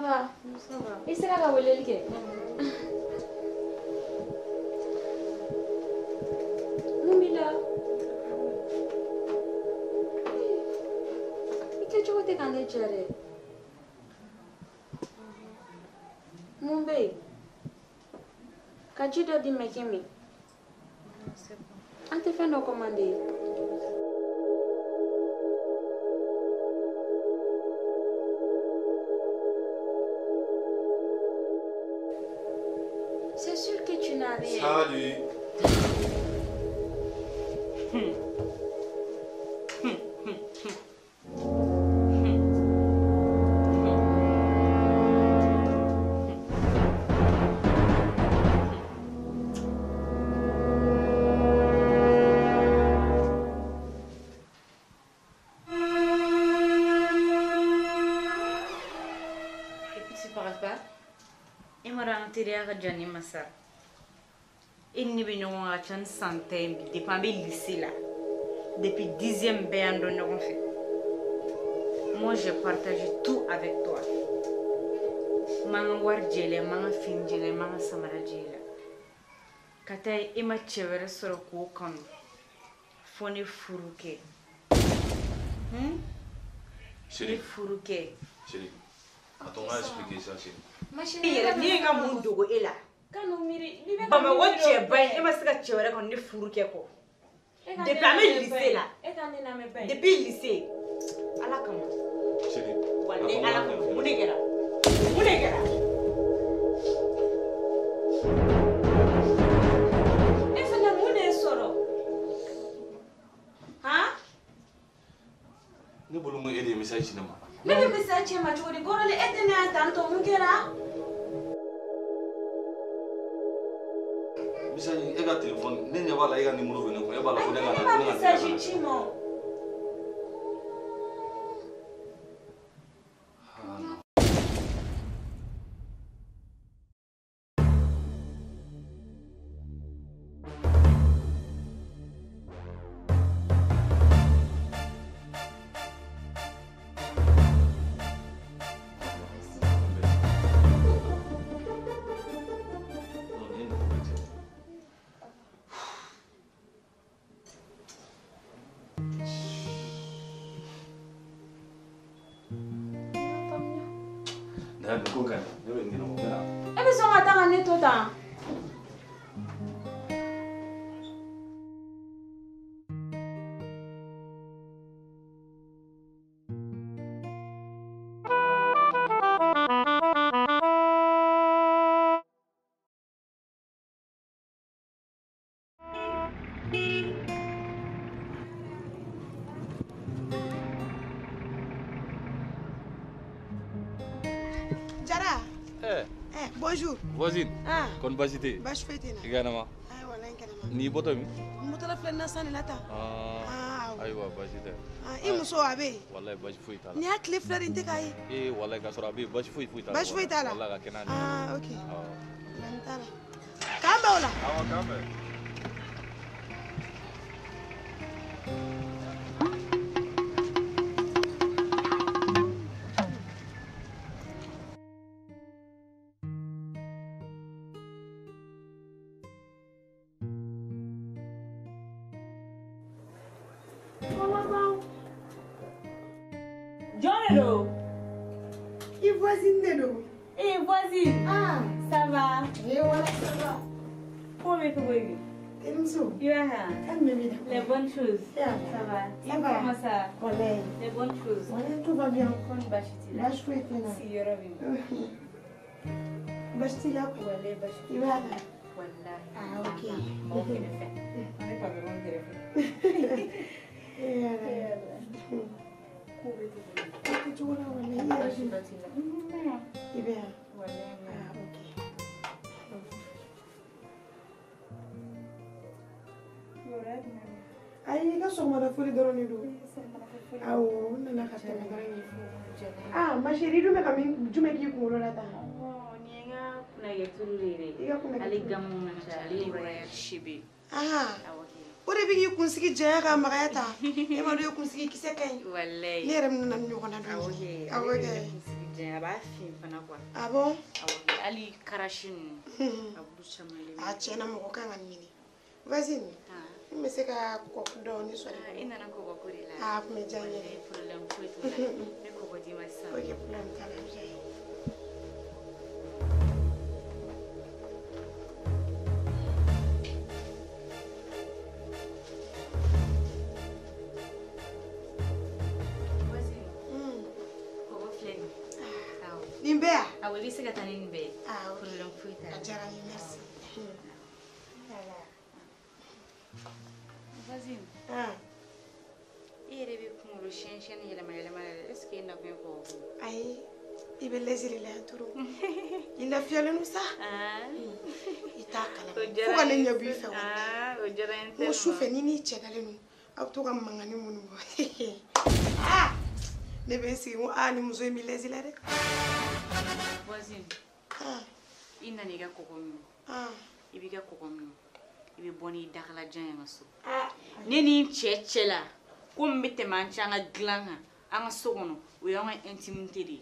va? Ça va. I sera ka weleli kɛ? Mun b'i la? I kɛcogo tɛ ka ne diya dɛ. Mun bɛ yen? Ka ji dɔ d'i ma i k'i min. An tɛ fɛn dɔ commander. C'est sûr que tu n'as rien. Salut. Teriya ka jan ni masa e ni ne bɛ ɲɔgɔn ka ca ni san tan ye bi depuis an bɛ lycée la depuis 10e bɛɛ y'an dɔn ɲɔgɔn fɛ. Moi j'ai partagé tout avec toi. N m'an ka wari jɛlen, n m'an ka fini jɛlen, n m'an ka samara jɛlen. Ka taa ye e ma cɛ wɛrɛ sɔrɔ k'o kanu fo ne furu kɛ. Ne furu kɛ. Chérie, attends, on va expliquer ça, chérie. I yɛrɛ ne ye n ka mun dogo e la? Bamakɔ cɛba in e ma se ka cɛ wɛrɛ kɔni ne furu kɛ kɔ. Depuis an bɛ lycée la. Depuis lycée. Ala kama. Walayi Ala kama mun de kɛra? Mun de kɛra? E fana mun de ye sɔrɔ? Han? Ne bolo n ko e de ye message ci ne ma. Ne bɛ message ci e ma cogo di? Kɔrɔlen e tɛ ne yan tantɔ mun kɛra? Message e ka téléphone ne ɲɛ b'a la e ka numéro bɛ ne kun e b'a la ko ne ka na. Ne ma message ci ma. E bɛ sɔn ka taa ka ne to tan? Jara. Eh. Eh, bonjour. Voisine. Ah. Kɔni baasi tɛ yen? Baasi foyi tɛ n na. I ka ɲɛnama? Ayiwa, walayi n kɛnɛma. N'i bɔtɔ min? N bɔtɔla filɛ nin na san de la tan. Ah. Ayiwa, baasi tɛ. Ah, i muso a bɛ yen? Walayi baasi foyi t'a la. Nin y'a tile fila de n tɛ k'a ye. Ee, walayi k'a sɔrɔ a bɛ yen, baasi foyi foyi t'a la. Baasi foyi t'a la? Walayi ka kɛnɛ. Ah, ok. Awɔ. N t'a la. K'an bɛn o la. Awɔ, k'an bɛn. Jɔn de don? I voisine de don. Eh voisine. Ah. Ça va? Eh voilà, ça va. Ko bɛ cogo di? Terimuso. I b'a kan? Kan jumɛn b'i la? Les bonnes choses. Ça va? Ça va. Comment ça? Walayi. Les bonnes choses. Walayi, tout va bien. Kɔni baasi t'i la? Baasi foyi tɛ n na. Sigiyɔrɔ bɛ min? Baasi t'i la? Walayi baasi t'i la. I b'a kan? Walayi. Ah, ok. Mɔgɔ kɛrɛfɛ. An bɛ patɔrɔn kɛrɛfɛ. Eh Ala. Ko bɛ cogo di? Ko tɛ cogo la walayi. I yɛrɛ Baasi ba t'i la? I bɛ yan? Walayi. Ah, ok. Ayi, i ka sɔgɔmada foli dɔrɔn de don. Awɔ, n nana ka tɛmɛ dɔrɔn k'i fo. Ah, ma chérie, i dun bɛ ka min jumɛn k'i kunkolo la tan? Nin ye n ka kunnakɛtulu de ye dɛ. I ka kunnakɛtulu. Ale gamu man ca, ale ye royal chebe. Ah. Awɔ kɛ. O de bɛ k'i kunsigi janya k'a magaya tan. E m'a dɔn e kunsigi kisɛ ka ɲi. Walayi. Ne yɛrɛ bɛna na nin ɲɔgɔnna dɔ Awɔ ɲini. kɛ. Awɔ Ale de kɛ. bɛ ne kunsigi diya a b'a fin fana quoi. Ah bon? Awɔ, hali karashi ninnu. A bulu caman le. A tiɲɛna mɔgɔ kan ka nin ɲini. Voisine. N bɛ se ka kɔkɔ dɔɔni sɔrɔ i bolo. I nana kɔkɔ ko de la. A kun bɛ diya n ye dɛ. Problème foyi t'o la. N bɛ kɔkɔ d'i ma sisan. Ok, problème t'a la, a bɛ diya n ye. Voisine. Kɔkɔ filɛ nin ye. Awɔ. Nin bɛɛ ya? Awɔ, i bɛ se ka taa ni nin bɛɛ ye. Ah, ok. Problème foyi t'a la. A diyara n ye, merci. Voilà. Voisine. I yɛrɛ bɛ kunkolo siyɛn yɛlɛma yɛlɛma la dɛ. Est ce que e nakun ye kɔkɔ ko ye? Ayi, i bɛ lɛsiri la yan trop. I lafiyalen don sa. I t'a kalama. Fo ka ne ɲɛ b'i fɛ walahi. O diyara n ye N ko sufɛ ni n'i cɛ dalen don, aw bɛ to ka mankanni minnu bɔ. Ah! Ne bɛ n sigi n ko aa nin muso in bɛ lɛsi la dɛ. Voisine. I nana i ka kɔkɔ min. I b'i ka kɔkɔ min. I bɛ bɔ n'i dakalajan ye n ka so. Ne ni n cɛ cɛ la ko min bɛ tɛmɛ an cɛ an ka dilan kan an ka so kɔnɔ o y'an ka intimité de ye.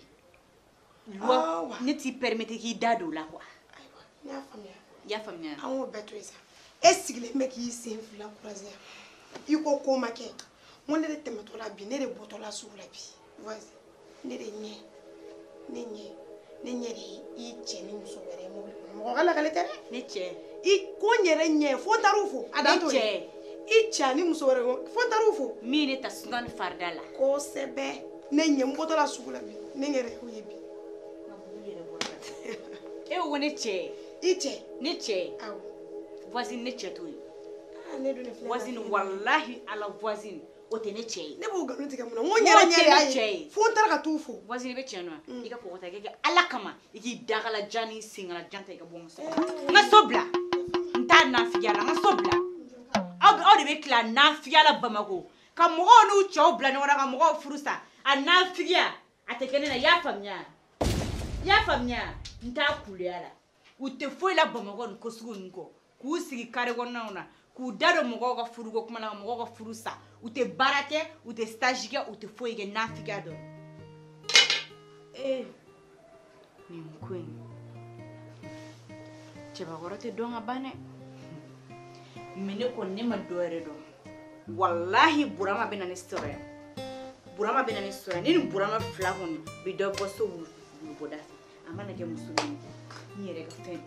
Loi ne t'i permettre k'i da don o la quoi. Ayiwa, n y'a faamuya. I y'a faamuya? An k'o bɛɛ to yen sa. E sigilen bɛ k'i sen fila croiser yan. I ko ko ma kɛ. N ko ne de tɛmɛtɔ la bi, ne de bɔtɔ la sugu la bi. Voici, ne de ɲɛ, ne ɲɛ, ne ɲɛ de ye i cɛ ni muso wɛrɛ ye mobili kɔnɔ. Mɔgɔ ka lakale tɛ dɛ. Ne cɛ. I ko n yɛrɛ ɲɛ fo n taar'u fo. A dan t'o ye. Ne cɛ. I cɛ ani muso wɛrɛ fo n taar'u fo. Min ye ne ta sunan ni farida la. Kosɛbɛ. Ne ɲɛ n bɔtɔ la sugu la bi, ne yɛrɛ y'o ye bi. E ko ne cɛ. I cɛ. Ne cɛ. Awɔ. Voisine ne cɛ t'o ye. Ne dun de filɛ. Voisine walahi ala voisine o tɛ ne cɛ ye. Ne b'o nkalon tigɛ mun na? N ko n yɛrɛ ɲɛ de y'a ye. Fo n taara ka t'u fo. Voisine i bɛ tiɲɛ dɔn i ka kɔkɔ ta i ka kɛ ala kama i k'i dakalajan n'i senkalajan ta i ka bɔ n ka so kɔnɔ. N ka so bila. N t'a nafigiya la n ka so bila. Aw de bɛ tila nafigiya la Bamakɔ ka mɔgɔw n'u cɛw bila ɲɔgɔn na ka mɔgɔw furu sa a nafigiya a tɛ kɛ ne la i y'a faamuya? I y'a faamuya? N t'a kuleya la. U tɛ foyi la Bamakɔ nin ko sugu ninnu kɔ k'u sigi kare kɔnɔnaw na k'u da don mɔgɔw ka furuko kuma la ka mɔgɔw ka furu sa u tɛ baara kɛ u tɛ stage kɛ u tɛ foyi kɛ nafigiya dɔrɔn. Ee nin ko in cɛbakɔrɔ tɛ dɔn ka ban dɛ. Mais ne kɔni ne ma dɔ wɛrɛ dɔn walahi Burama bɛ na ne sɔrɔ yan. Burama bɛ na ne sɔrɔ yan. Ne ni Burama fila kɔni bɛ dɔ bɔ so wulubɔda fɛ. A mana kɛ muso min ye n yɛrɛ ka fɛn n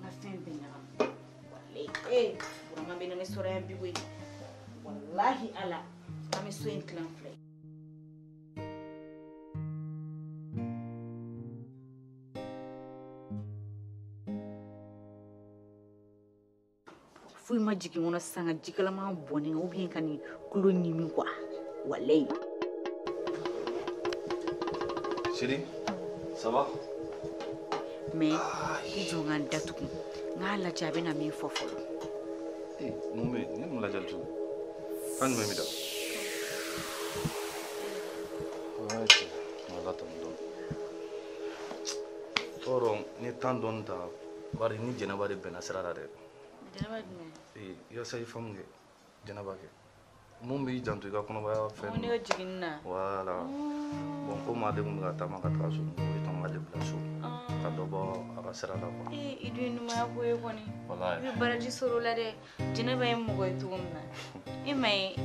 ka fɛn bɛɛ ɲagami walahi. Ee Burama bɛ na ne sɔrɔ yan bi koyi walahi ala an bɛ so in tilan fila ye. Foyi ma jigin kɔnɔ sisan ka jikalaman bɔn ou bien ka nin kulo ɲimi quoi walayi. Chérie, ça va? Mais i jɔ n ka n datugu n k'a lajɛ a bɛna min fɔ fɔlɔ. Ee mun bɛ yen? Ne mun lajɛli cogo? Kan jumɛn bɛ da? Cɛ, n ala tanu dɔɔni. Tɔɔrɔ n ye temps dɔɔni ta bari ni Jɛnɛba de bɛnna sira la dɛ. Jɛnɛba jumɛn? Ee i ka sayi faamu kɛ Jɛnɛba kɛ. Mun b'i janto i ka kɔnɔbaya fɛn. Ne ka jiginni na. Voilà. Bon komi ale kun bɛ ka taama ka taga so, o ye tɔn k'ale bila so. Ka dɔ bɔ a ka sira la quoi. Ee i dun ye ɲumanya ko ye kɔni. Walahi. I bɛ baraji sɔrɔ o la dɛ. Jɛnɛba ye mɔgɔ ye cogo min na. E ma ye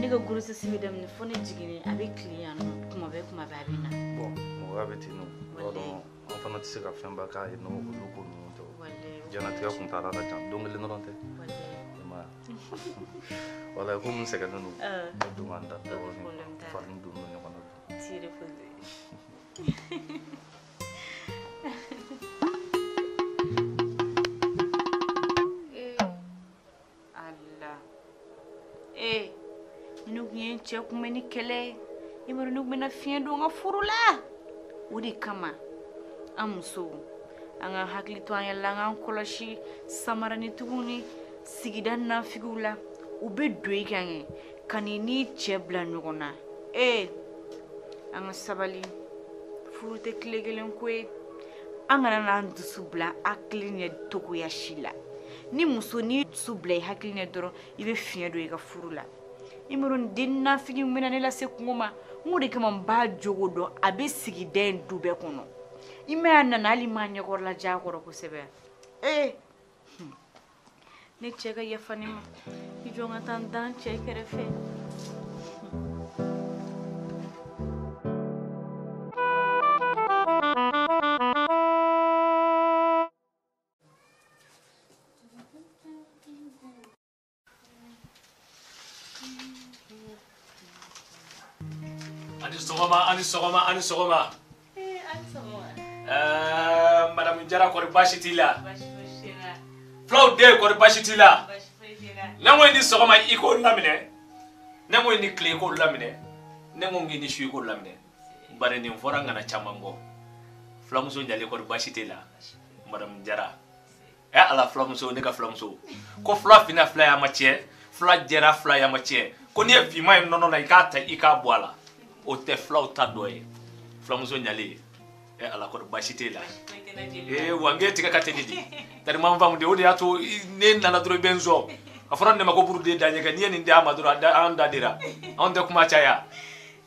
ne ka grossesse bɛ daminɛ fo ne jiginnen a bɛ tilen yan nɔ kuma bɛɛ kuma bɛɛ a bɛ na. Bon mɔgɔya bɛ ten nɔ. I b'a dɔn an fana tɛ se ka fɛnba k'a ye nɔ olu ko ninnu tɛ. Diɲɛlatigɛ kuntaala ka jan don kelen dɔrɔn tɛ. I m'a ye. Walahi komi n sɛgɛnnen don. N bɛ don ka n da dɔɔni. Farini donnen don ɲɔgɔn na. T'i reposer. Ala. Ee ne kun ye n cɛ kunbɛn ni kɛlɛ ye. I b'a dɔn ne kun bɛna fiɲɛ don n ka furu la. O de kama an musow an ka hakili to an yɛrɛ la an k'an kɔlɔsi samaranitigiw ni sigida nafigiw la. U bɛ don i kan kɛ ka n'i n'i cɛ bila ɲɔgɔn na. Ee an ka sabali furu tɛ tile kelen ko ye. An kana n'an dusu bila hakili ɲɛ togoya si la. Ni muso n'i dusu bila i hakili ɲɛ dɔrɔn i bɛ fiɲɛ don i ka furu la. I m'a dɔn den nafigi min bɛna ne lase kungo ma. N ko de kama n b'a jogo dɔn, a bɛ sigida in du bɛɛ kɔnɔ. I ma ye a nana hali ma ɲɛkɔrɔla ja a kɔrɔ kosɛbɛ. Ee ne cɛ ka yafa ne ma. I jɔ n ka taa n da n cɛ kɛrɛfɛ. Ani sɔgɔma, ani sɔgɔma, ani sɔgɔma. Ee, ani sɔgɔma. Madame Jara kɔri baasi t'i la? Baasi fosi tɛ n la. Fulaw den kɔri baasi t'i la? Baasi foyi tɛ n la. Ne ko i ni sɔgɔma i k'o laminɛ. Ne ko i ni tile i k'o laminɛ. Ne ko k'i ni su i k'o laminɛ. Bari nin fɔra n kana caman kɔ. Fulamuso ɲalen kɔri baasi t'e la? Madame Jara. Ɛ Ala fulamuso, ne ka fulamuso. Ko fula finna fila y'a ma tiɲɛ, fula jɛra fila y'a ma tiɲɛ. Ko n'i ye finman ye nɔnɔ la i k'a ta i k'a bɔ a la. O tɛ fulaw ta dɔ ye. Fulamuso ɲalen. Ɛ Ala kɔri baasi t'e la. Ee wa n k'e tigɛ ka teli de. Tari ma n faamu de, o de y'a to ne nana dɔrɔn i bɛ n sɔn. A fɔra ne ma ko buruden da ɲɛgɛn, n'i ye nin di a ma dɔrɔn an da dira. Anw tɛ kuma caya.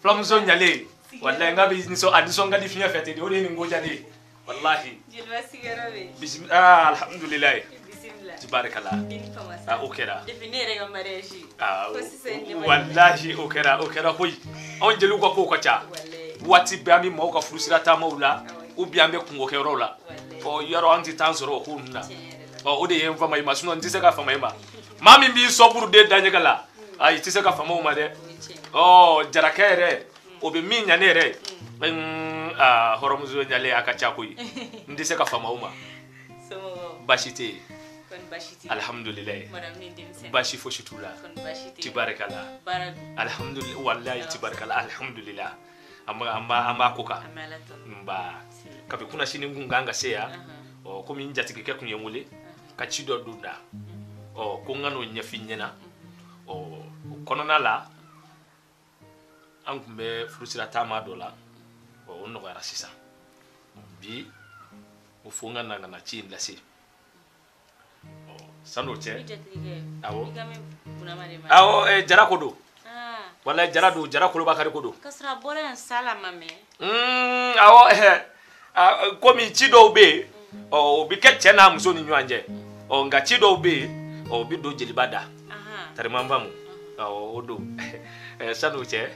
Fulamuso ɲalen. Walahi n k'a bɛ nisɔn, a nisɔn ka di fiɲɛ fɛ ten de, o de ye nin ko diya ne ye. Walahi. Jeliba sigiyɔrɔ bɛ yen. Bisimila, aa alhamdulilayi. Bisimila. Tibarikala. I ni fama sa. Aa o kɛra. Depuis ne yɛrɛ ka mariage. Aa Fo sisan ne ma walahi o kɛra, o kɛra koyi. Anw jeliw ka kow ka ca. Walahi. Waati bɛɛ an bɛ maaw ka furusira taamaw la, ou bien an bɛ kungokɛyɔrɔw la. Ɔ yɔrɔ an tɛ taa sɔrɔ o ko ninnu na. Ɔ o de ye n fama i ma, sinon n tɛ se ka fama i ma. Maa min b'i sɔn buruden da ɲɛgɛn la, ayi i tɛ se ka fama o ma dɛ. Ɔ jarakɛ yɛrɛ, o bɛ min ɲa ne yɛrɛ ye. Aa hɔrɔnmuso ɲalen a ka ca koyi. N tɛ se ka fama o ma. Somɔgɔw. Baasi tɛ yen. Kɔni baasi tɛ yen. Alhamdulilayi. Madame ni denmisɛnnin. Baasi fosi t'u la. Kɔni baasi tɛ yen. Tibarikala. Baara dun. Alhamdulilayi, walayi tibarikala, alhamdulilayi. An b'a ko kan. An bɛ Ala tanu. Nba. Kabi kunna sini n kun kan ka se yan. Ɔ komi n jatigikɛ kun ye n wele ka ci dɔ don da. Ɔ ko n ka n'o ɲɛf'i ɲɛna. Ɔ o kɔnɔna la an kun bɛ furusira taama dɔ la. Ɔ o nɔgɔyara sisan. Bi o fo n ka na ka na ci in lase. Ɔ san'o cɛ. I jatigikɛ. Awɔ. I ka mɛn Bunama de ma. Awɔ Jara ko don. Walayi Jara don, Jara Kolobakari ko don. K'a sɔrɔ a bɔra yan sa la ma mɛn. Awɔ komi ci dɔw bɛ yen, ɔ o bɛ kɛ cɛ n'a muso ni ɲɔgɔn cɛ. Ɔ nka ci dɔw bɛ yen, ɔ o bɛ don jeliba da. Tari ma n faamu. Awɔ o don. San'o cɛ,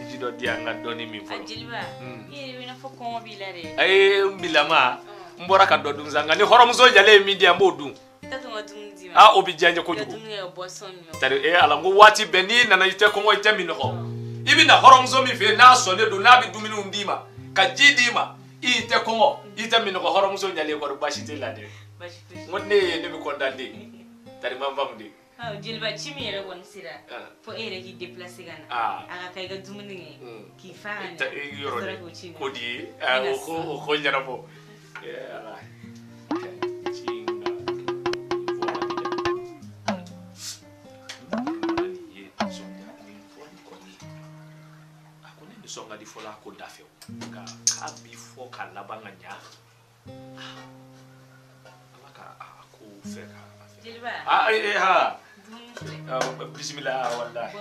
ji dɔ di yan n ka dɔɔnin min fɔlɔ. A jeliba, i yɛrɛ bɛ i n'a fɔ kɔngɔ b'i la dɛ. Ee n bilama, n bɔra ka dɔ dun sa, nka ni hɔrɔnmuso ɲalen ye min di yan n b'o dun. Ah o bɛ diya n ye kojugu. Tari ee Ala n ko waati bɛɛ n'i nana i tɛ kɔngɔ i tɛ minɔgɔ. I bɛ na hɔrɔnmuso min fɛ yen n'a sɔnnen don n'a bɛ dumuniw d'i ma ka ji d'i ma i tɛ kɔngɔ i tɛ minɔgɔ hɔrɔnmuso ɲalen kɔni baasi t'e la dɛ. N ko ne ye ne bɛ content de. Tari ma n faamu de. Jeliba ci min yɛrɛ kɔni sera fo e yɛrɛ k'i déplacer ka na. A ka taa i ka dumuni kɛ k'i fa ka na. Yɔrɔ dɛ ko di ye o ko ɲɛnabɔ. Ee Ala. Nisɔn ka di fɔlɔ a ko da fɛ nka k'a bi fɔ k'a laban ka ɲa. Ala ka a ko fɛ ka. Jeliba. Aa ee ha. Dumuni filɛ. Bisimila walahi.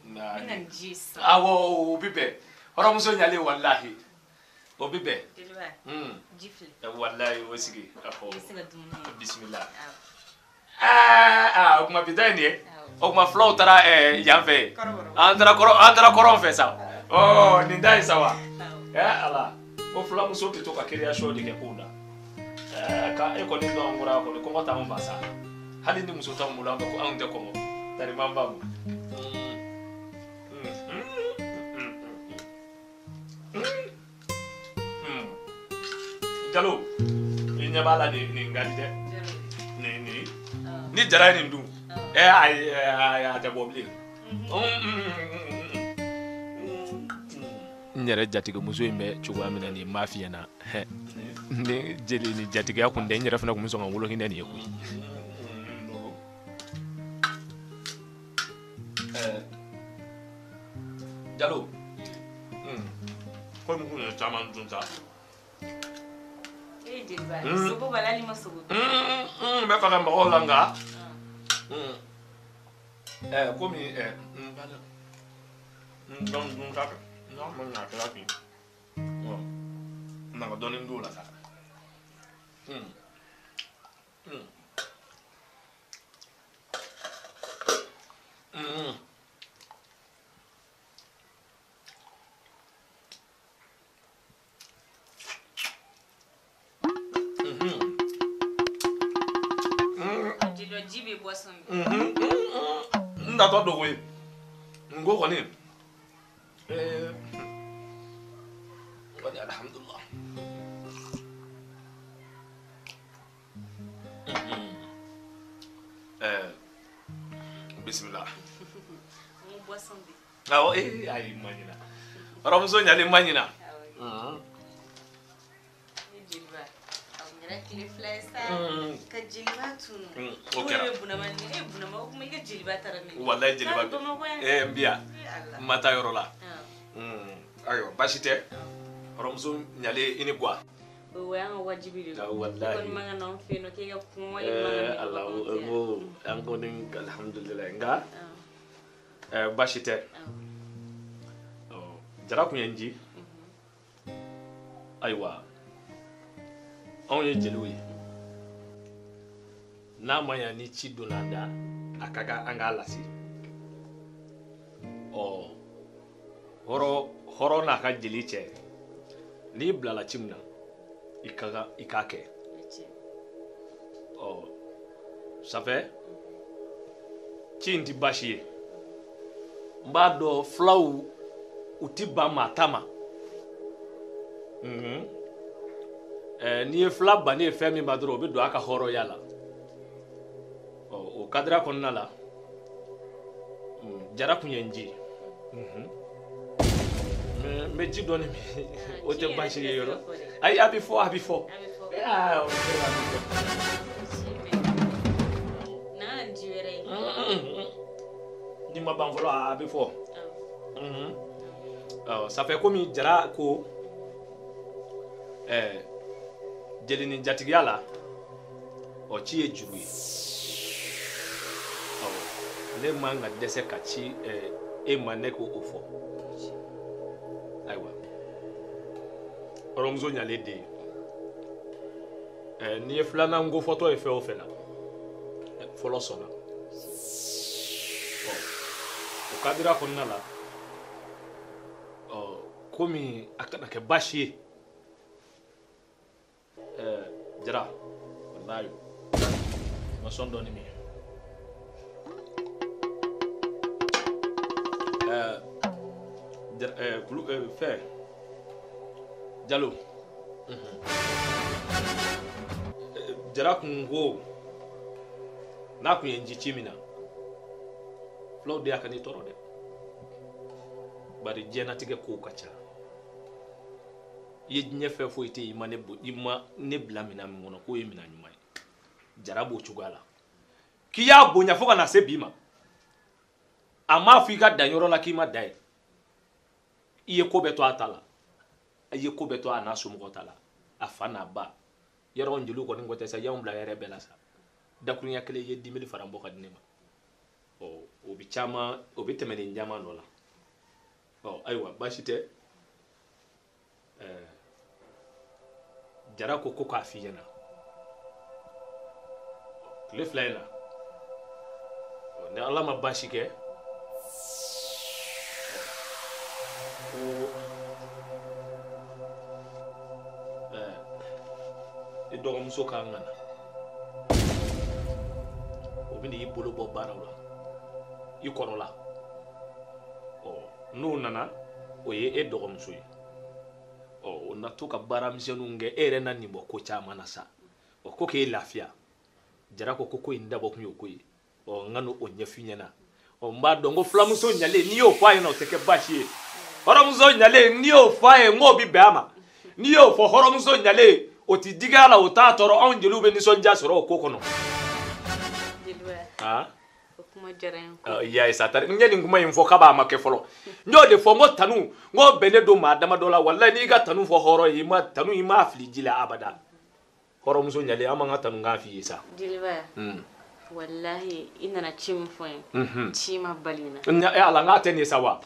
N bɛna ni ji ye sisan. Awɔ o bi bɛn. Hɔrɔnmuso ɲalen walahi. O bi bɛn. Jeliba. Ji filɛ. Walahi o sigi. I bɛ se ka dumuni kɛ. Bisimila. Aa o kuma bi ta ye nin ye. O kuma fulaw taara yan fɛ. An taara kɔrɔn fɛ sa. Ɔ nin ta ye sa wa. Ala ko fulamuso tɛ to ka création de kɛ kow la. Ka e kɔni dɔn an kɔrɔ kɔni kɔngɔ t'anw fa sa. Hali ni muso t'anw bolo an bɛ ko anw tɛ kɔngɔ. Tari ma n faamu. Jalo i ɲɛ b'a la nin ka di dɛ. Nin ni Jara ye nin dun. Ayi a tɛ bɔ bilen. N yɛrɛ jatigimuso in bɛ cogoya min na nin m'a f'i ɲɛna ni jeli ni jatigiya kun tɛ n yɛrɛ fana kun bɛ sɔn ka n wolo hinɛ nin ye koyi. Jalo komi kun ye caman dun sa. Ee jeliba sogo b'a la hali ma sogo dun. N bɛ fɛ ka mɔgɔw la nka komi n ba Dɔn dun ta kɛ. N'a ma ɲa a kɛra ten. Na ka dɔɔnin d'o la sa. Ji bɛ boisson min. N tatɔ don koyi. N ko kɔni kɔni alhamdulilah. Bisimila. N ko boisson bɛ. Awɔ ayi ma ɲina. Hɔrɔnmuso ɲalen ma ɲina. Ni jeliba. Yɛrɛ tile fila ye sa ka jeliba tunu. O kɛra. E Bunama ni e Bunama o kuma i ka jeliba taara min? Walayi jeliba. N bi yan. N ma taa yɔrɔ la. Ayiwa baasi tɛ. Hɔrɔnmuso ɲalen i ni guwa. O y'an ka wajibi de ye. Walayi. E kɔni man ka na anw fɛ yen nɔ k'e ka kuma wali man ka mɛn. Ala n ko an kɔni alihamudulilayi nka baasi tɛ. Jara kun ye n ji. Ayiwa. Anw ye jeliw ye n'a ma ɲa ni ci donna an da a ka kan an k'a lase ɔ hɔrɔn n'a ka jeli cɛ n'i bilala ci min na i ka kan i k'a kɛ ɔ safɛ ci in ti baasi ye n b'a dɔn filaw u ti ban maa ta ma. N'i ye fila bannen ye fɛn min ma dɔrɔn o bɛ don a ka hɔrɔnya la ɔ o kadira kɔnɔna la Jara kun ye n ji n bɛ ji dɔɔni min o tɛ baasi ye yɔrɔ ayi a bɛ fɔ a bɛ fɔ aa o bɛ a bɛ fɔ. N'a nana ji wɛrɛ ye. N'i ma ban fɔlɔ a bɛ fɔ ɔ ça fait komi Jara ko jeli ni jatigiya la ɔ ci ye juru ye ɔ ne man ka dɛsɛ ka ci e ma ne k'o fɔ ayiwa hɔrɔnmuso ɲalen den ye n'i ye filanan ko fɔtɔ ye fɛn o fɛn na fɔlɔ sɔnna ɔ o kadira kɔnɔna la ɔ komi a kana kɛ baasi ye. Jara walayi ma sɔn dɔɔni min kulu fɛn Jalo Jara kun ko n'a kun ye n ji ci min na filaw de y'a ka n'i tɔɔrɔ dɛ bari diɲɛnatigɛ kow ka ca. I ye diɲɛ fɛn foyi tɛ yen i ma ne bila minɛn min kɔnɔ k'o ye minɛn ɲuman ye Jara b'o cogoya la k'i y'a bonya fo ka na se bi ma a m'a fɔ i ka dan yɔrɔ la k'i ma dan yen i ye ko bɛɛ to a ta la i ye ko bɛɛ to a n'a somɔgɔw ta la a fa n'a ba yɔrɔ jeliw kɔni ko tɛ sa y'anw bila yɛrɛ bɛɛ la sa dakurunya kelen i ye 10 000 francs bɔ ka di ne ma ɔ o bɛ caman o bɛ tɛmɛ nin caman dɔ la ɔ ayiwa baasi tɛ. Jara ko k'a f'i ɲɛna tile fila in na ni Ala ma baasi kɛ ko i dɔgɔmuso kan ka na o bɛ n'i bolo bɔ baaraw la i kɔrɔla ɔ n'o nana o ye e dɔgɔmuso ye. Ɔ o na to ka baara misɛnninw kɛ e yɛrɛ na nin bɔ ko caman na sa ɔ ko k'e lafiya Jara ko ko in dabɔ kun y'o ko ye ɔ n ka n'o ɲɛf'i ɲɛna ɔ n b'a dɔn ko filamuso ɲalen n'i y'o fɔ a ɲɛna o tɛ kɛ baasi ye hɔrɔnmuso ɲalen n'i y'o fɔ a ye n k'o bɛ bɛn a ma n'i y'o fɔ hɔrɔnmuso ɲalen o ti digi a la o t'a tɔɔrɔ anw jeliw bɛ nisɔndiya sɔrɔ o ko kɔnɔ. Jeliba. O kuma diyara n ye. I y'a ye sa n ye nin kuma in fɔ k'a ma kɛ fɔlɔ n y'o de fɔ n ko tanu n ko bɛnnen don maa damadɔ la walayi n'i ka tanu fɔ hɔrɔn ye i ma tanu i m'a fili ji la abada hɔrɔnmuso ɲalen an b'an ka tanu kan f'i ye sa. Jeliba. Walahi i nana ci min fɔ n ye. Ci ma bali n na. Ala n k'a tɛ nin ye sa wa.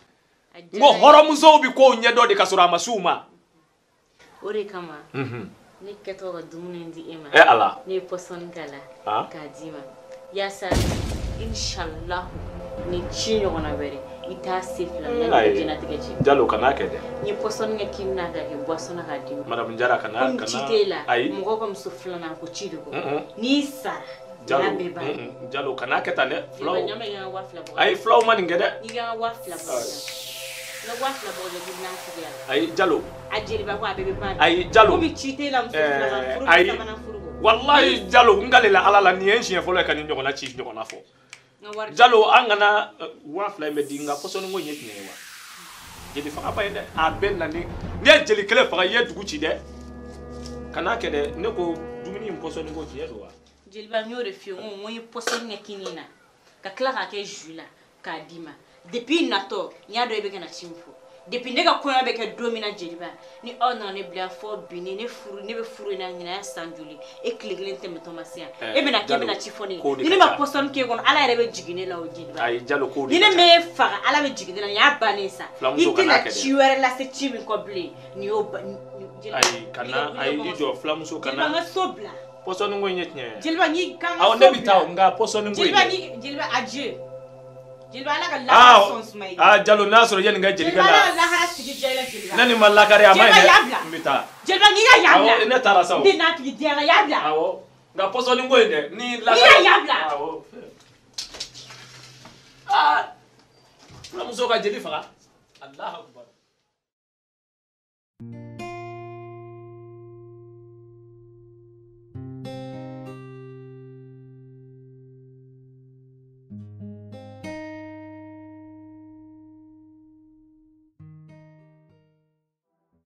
N ko hɔrɔnmusow bi kow ɲɛdɔn de ka sɔrɔ a ma s'u ma. O de kama. Ne kɛtɔ ka dumuni di e ma. Eh Ala. Ne ye pɔsɔni k'a la. K'a d'i ma. Yaasa inshallah ni ci ɲɔgɔnna wɛrɛ i t'a se fila la i diɲɛlatigɛ cɛ. Jalo kana kɛ dɛ. N ye pɔsɔni kɛ kini na k'a kɛ boisson na k'a d'i ma. Madame Jara kana. Komi ci t'e la. Ayi. Mɔgɔw ka muso filanan ko ci de kɔ. N'i sara. Jalo Jalo kana kɛ tan dɛ. Fulaw. Ayi fulaw ma nin kɛ dɛ. I ka 2000 bɔ. N ka 2000 bɔ k'i n'a la. Ayi Jalo. A jeliba ko a bɛɛ bɛ ban. Ayi Jalo. Komi ci t'e la muso filanan furu ni sabanan furu kɔ. Walayi Jalo n kalela Ala la nin ye n siɲɛ fɔlɔ ye ka nin ɲɔgɔnna ci ɲɔgɔnna fɔ. Jalo an kana 2000 in bɛ di nka pɔsɔni ko in ye tiɲɛ ye wa. Jeli faga ba ye dɛ a bɛ na ni n'i ye jeli kelen faga i ye dugu ci dɛ. Kana kɛ dɛ ne ko dumuni in pɔsɔni ko tiɲɛ don wa. Jeliba n y'o de f'i ye n ko n ye pɔsɔni kɛ kini na ka tila k'a kɛ jus la k'a d'i ma depuis natɔ n y'a dɔn e bɛ ka na ci min fɔ depuis ne ka kɔɲɔ bɛ kɛ don min na jeliba ni aw nana ne bila fɔ bi ni ne furu ne bɛ furu in na ɲinan ya san joli e tile kelen tɛmɛtɔ ma se yan e bɛna k'e bɛna ci fɔ ne ye ni ne ma pɔsɔni k'e kɔnɔ Ala yɛrɛ bɛ jigin ne la o jeliba. Ayi Jalo ko ni ne m'e faga Ala bɛ jigin ne la nin y'a bannen sa i tɛna ci wɛrɛ lase ci min kɔ bilen nin y'o. Ayi kana ayi i jɔ filamuso kana. Jeliba n ka so bila. Pɔsɔni ko in ye tiɲɛ ye. Jeliba n'i kan ka so bila. Awɔ ne bɛ taa nka pɔsɔni ko in. Jeliba ni jeliba adieu. Jeliba Ala ka lahara sɔn suma i ye. Aa Jalo n'a sɔrɔ yanni n ka jelikɛ la. Jeliba Ala ka lahara sigi diya i la jeliba. Ne ni ma lakari a ma ɲi dɛ. Jeliba y'a bila. N bɛ taa. Jeliba n'i ka yan bila. Awɔ ne taara sa o. N tɛ n'a tigi diya la y'a bila. Awɔ nka pɔsɔni ko in dɛ ni lakari. N'i ka yan bila. Awɔ. Aa fulamuso ka jeli faga. Alahu akubar.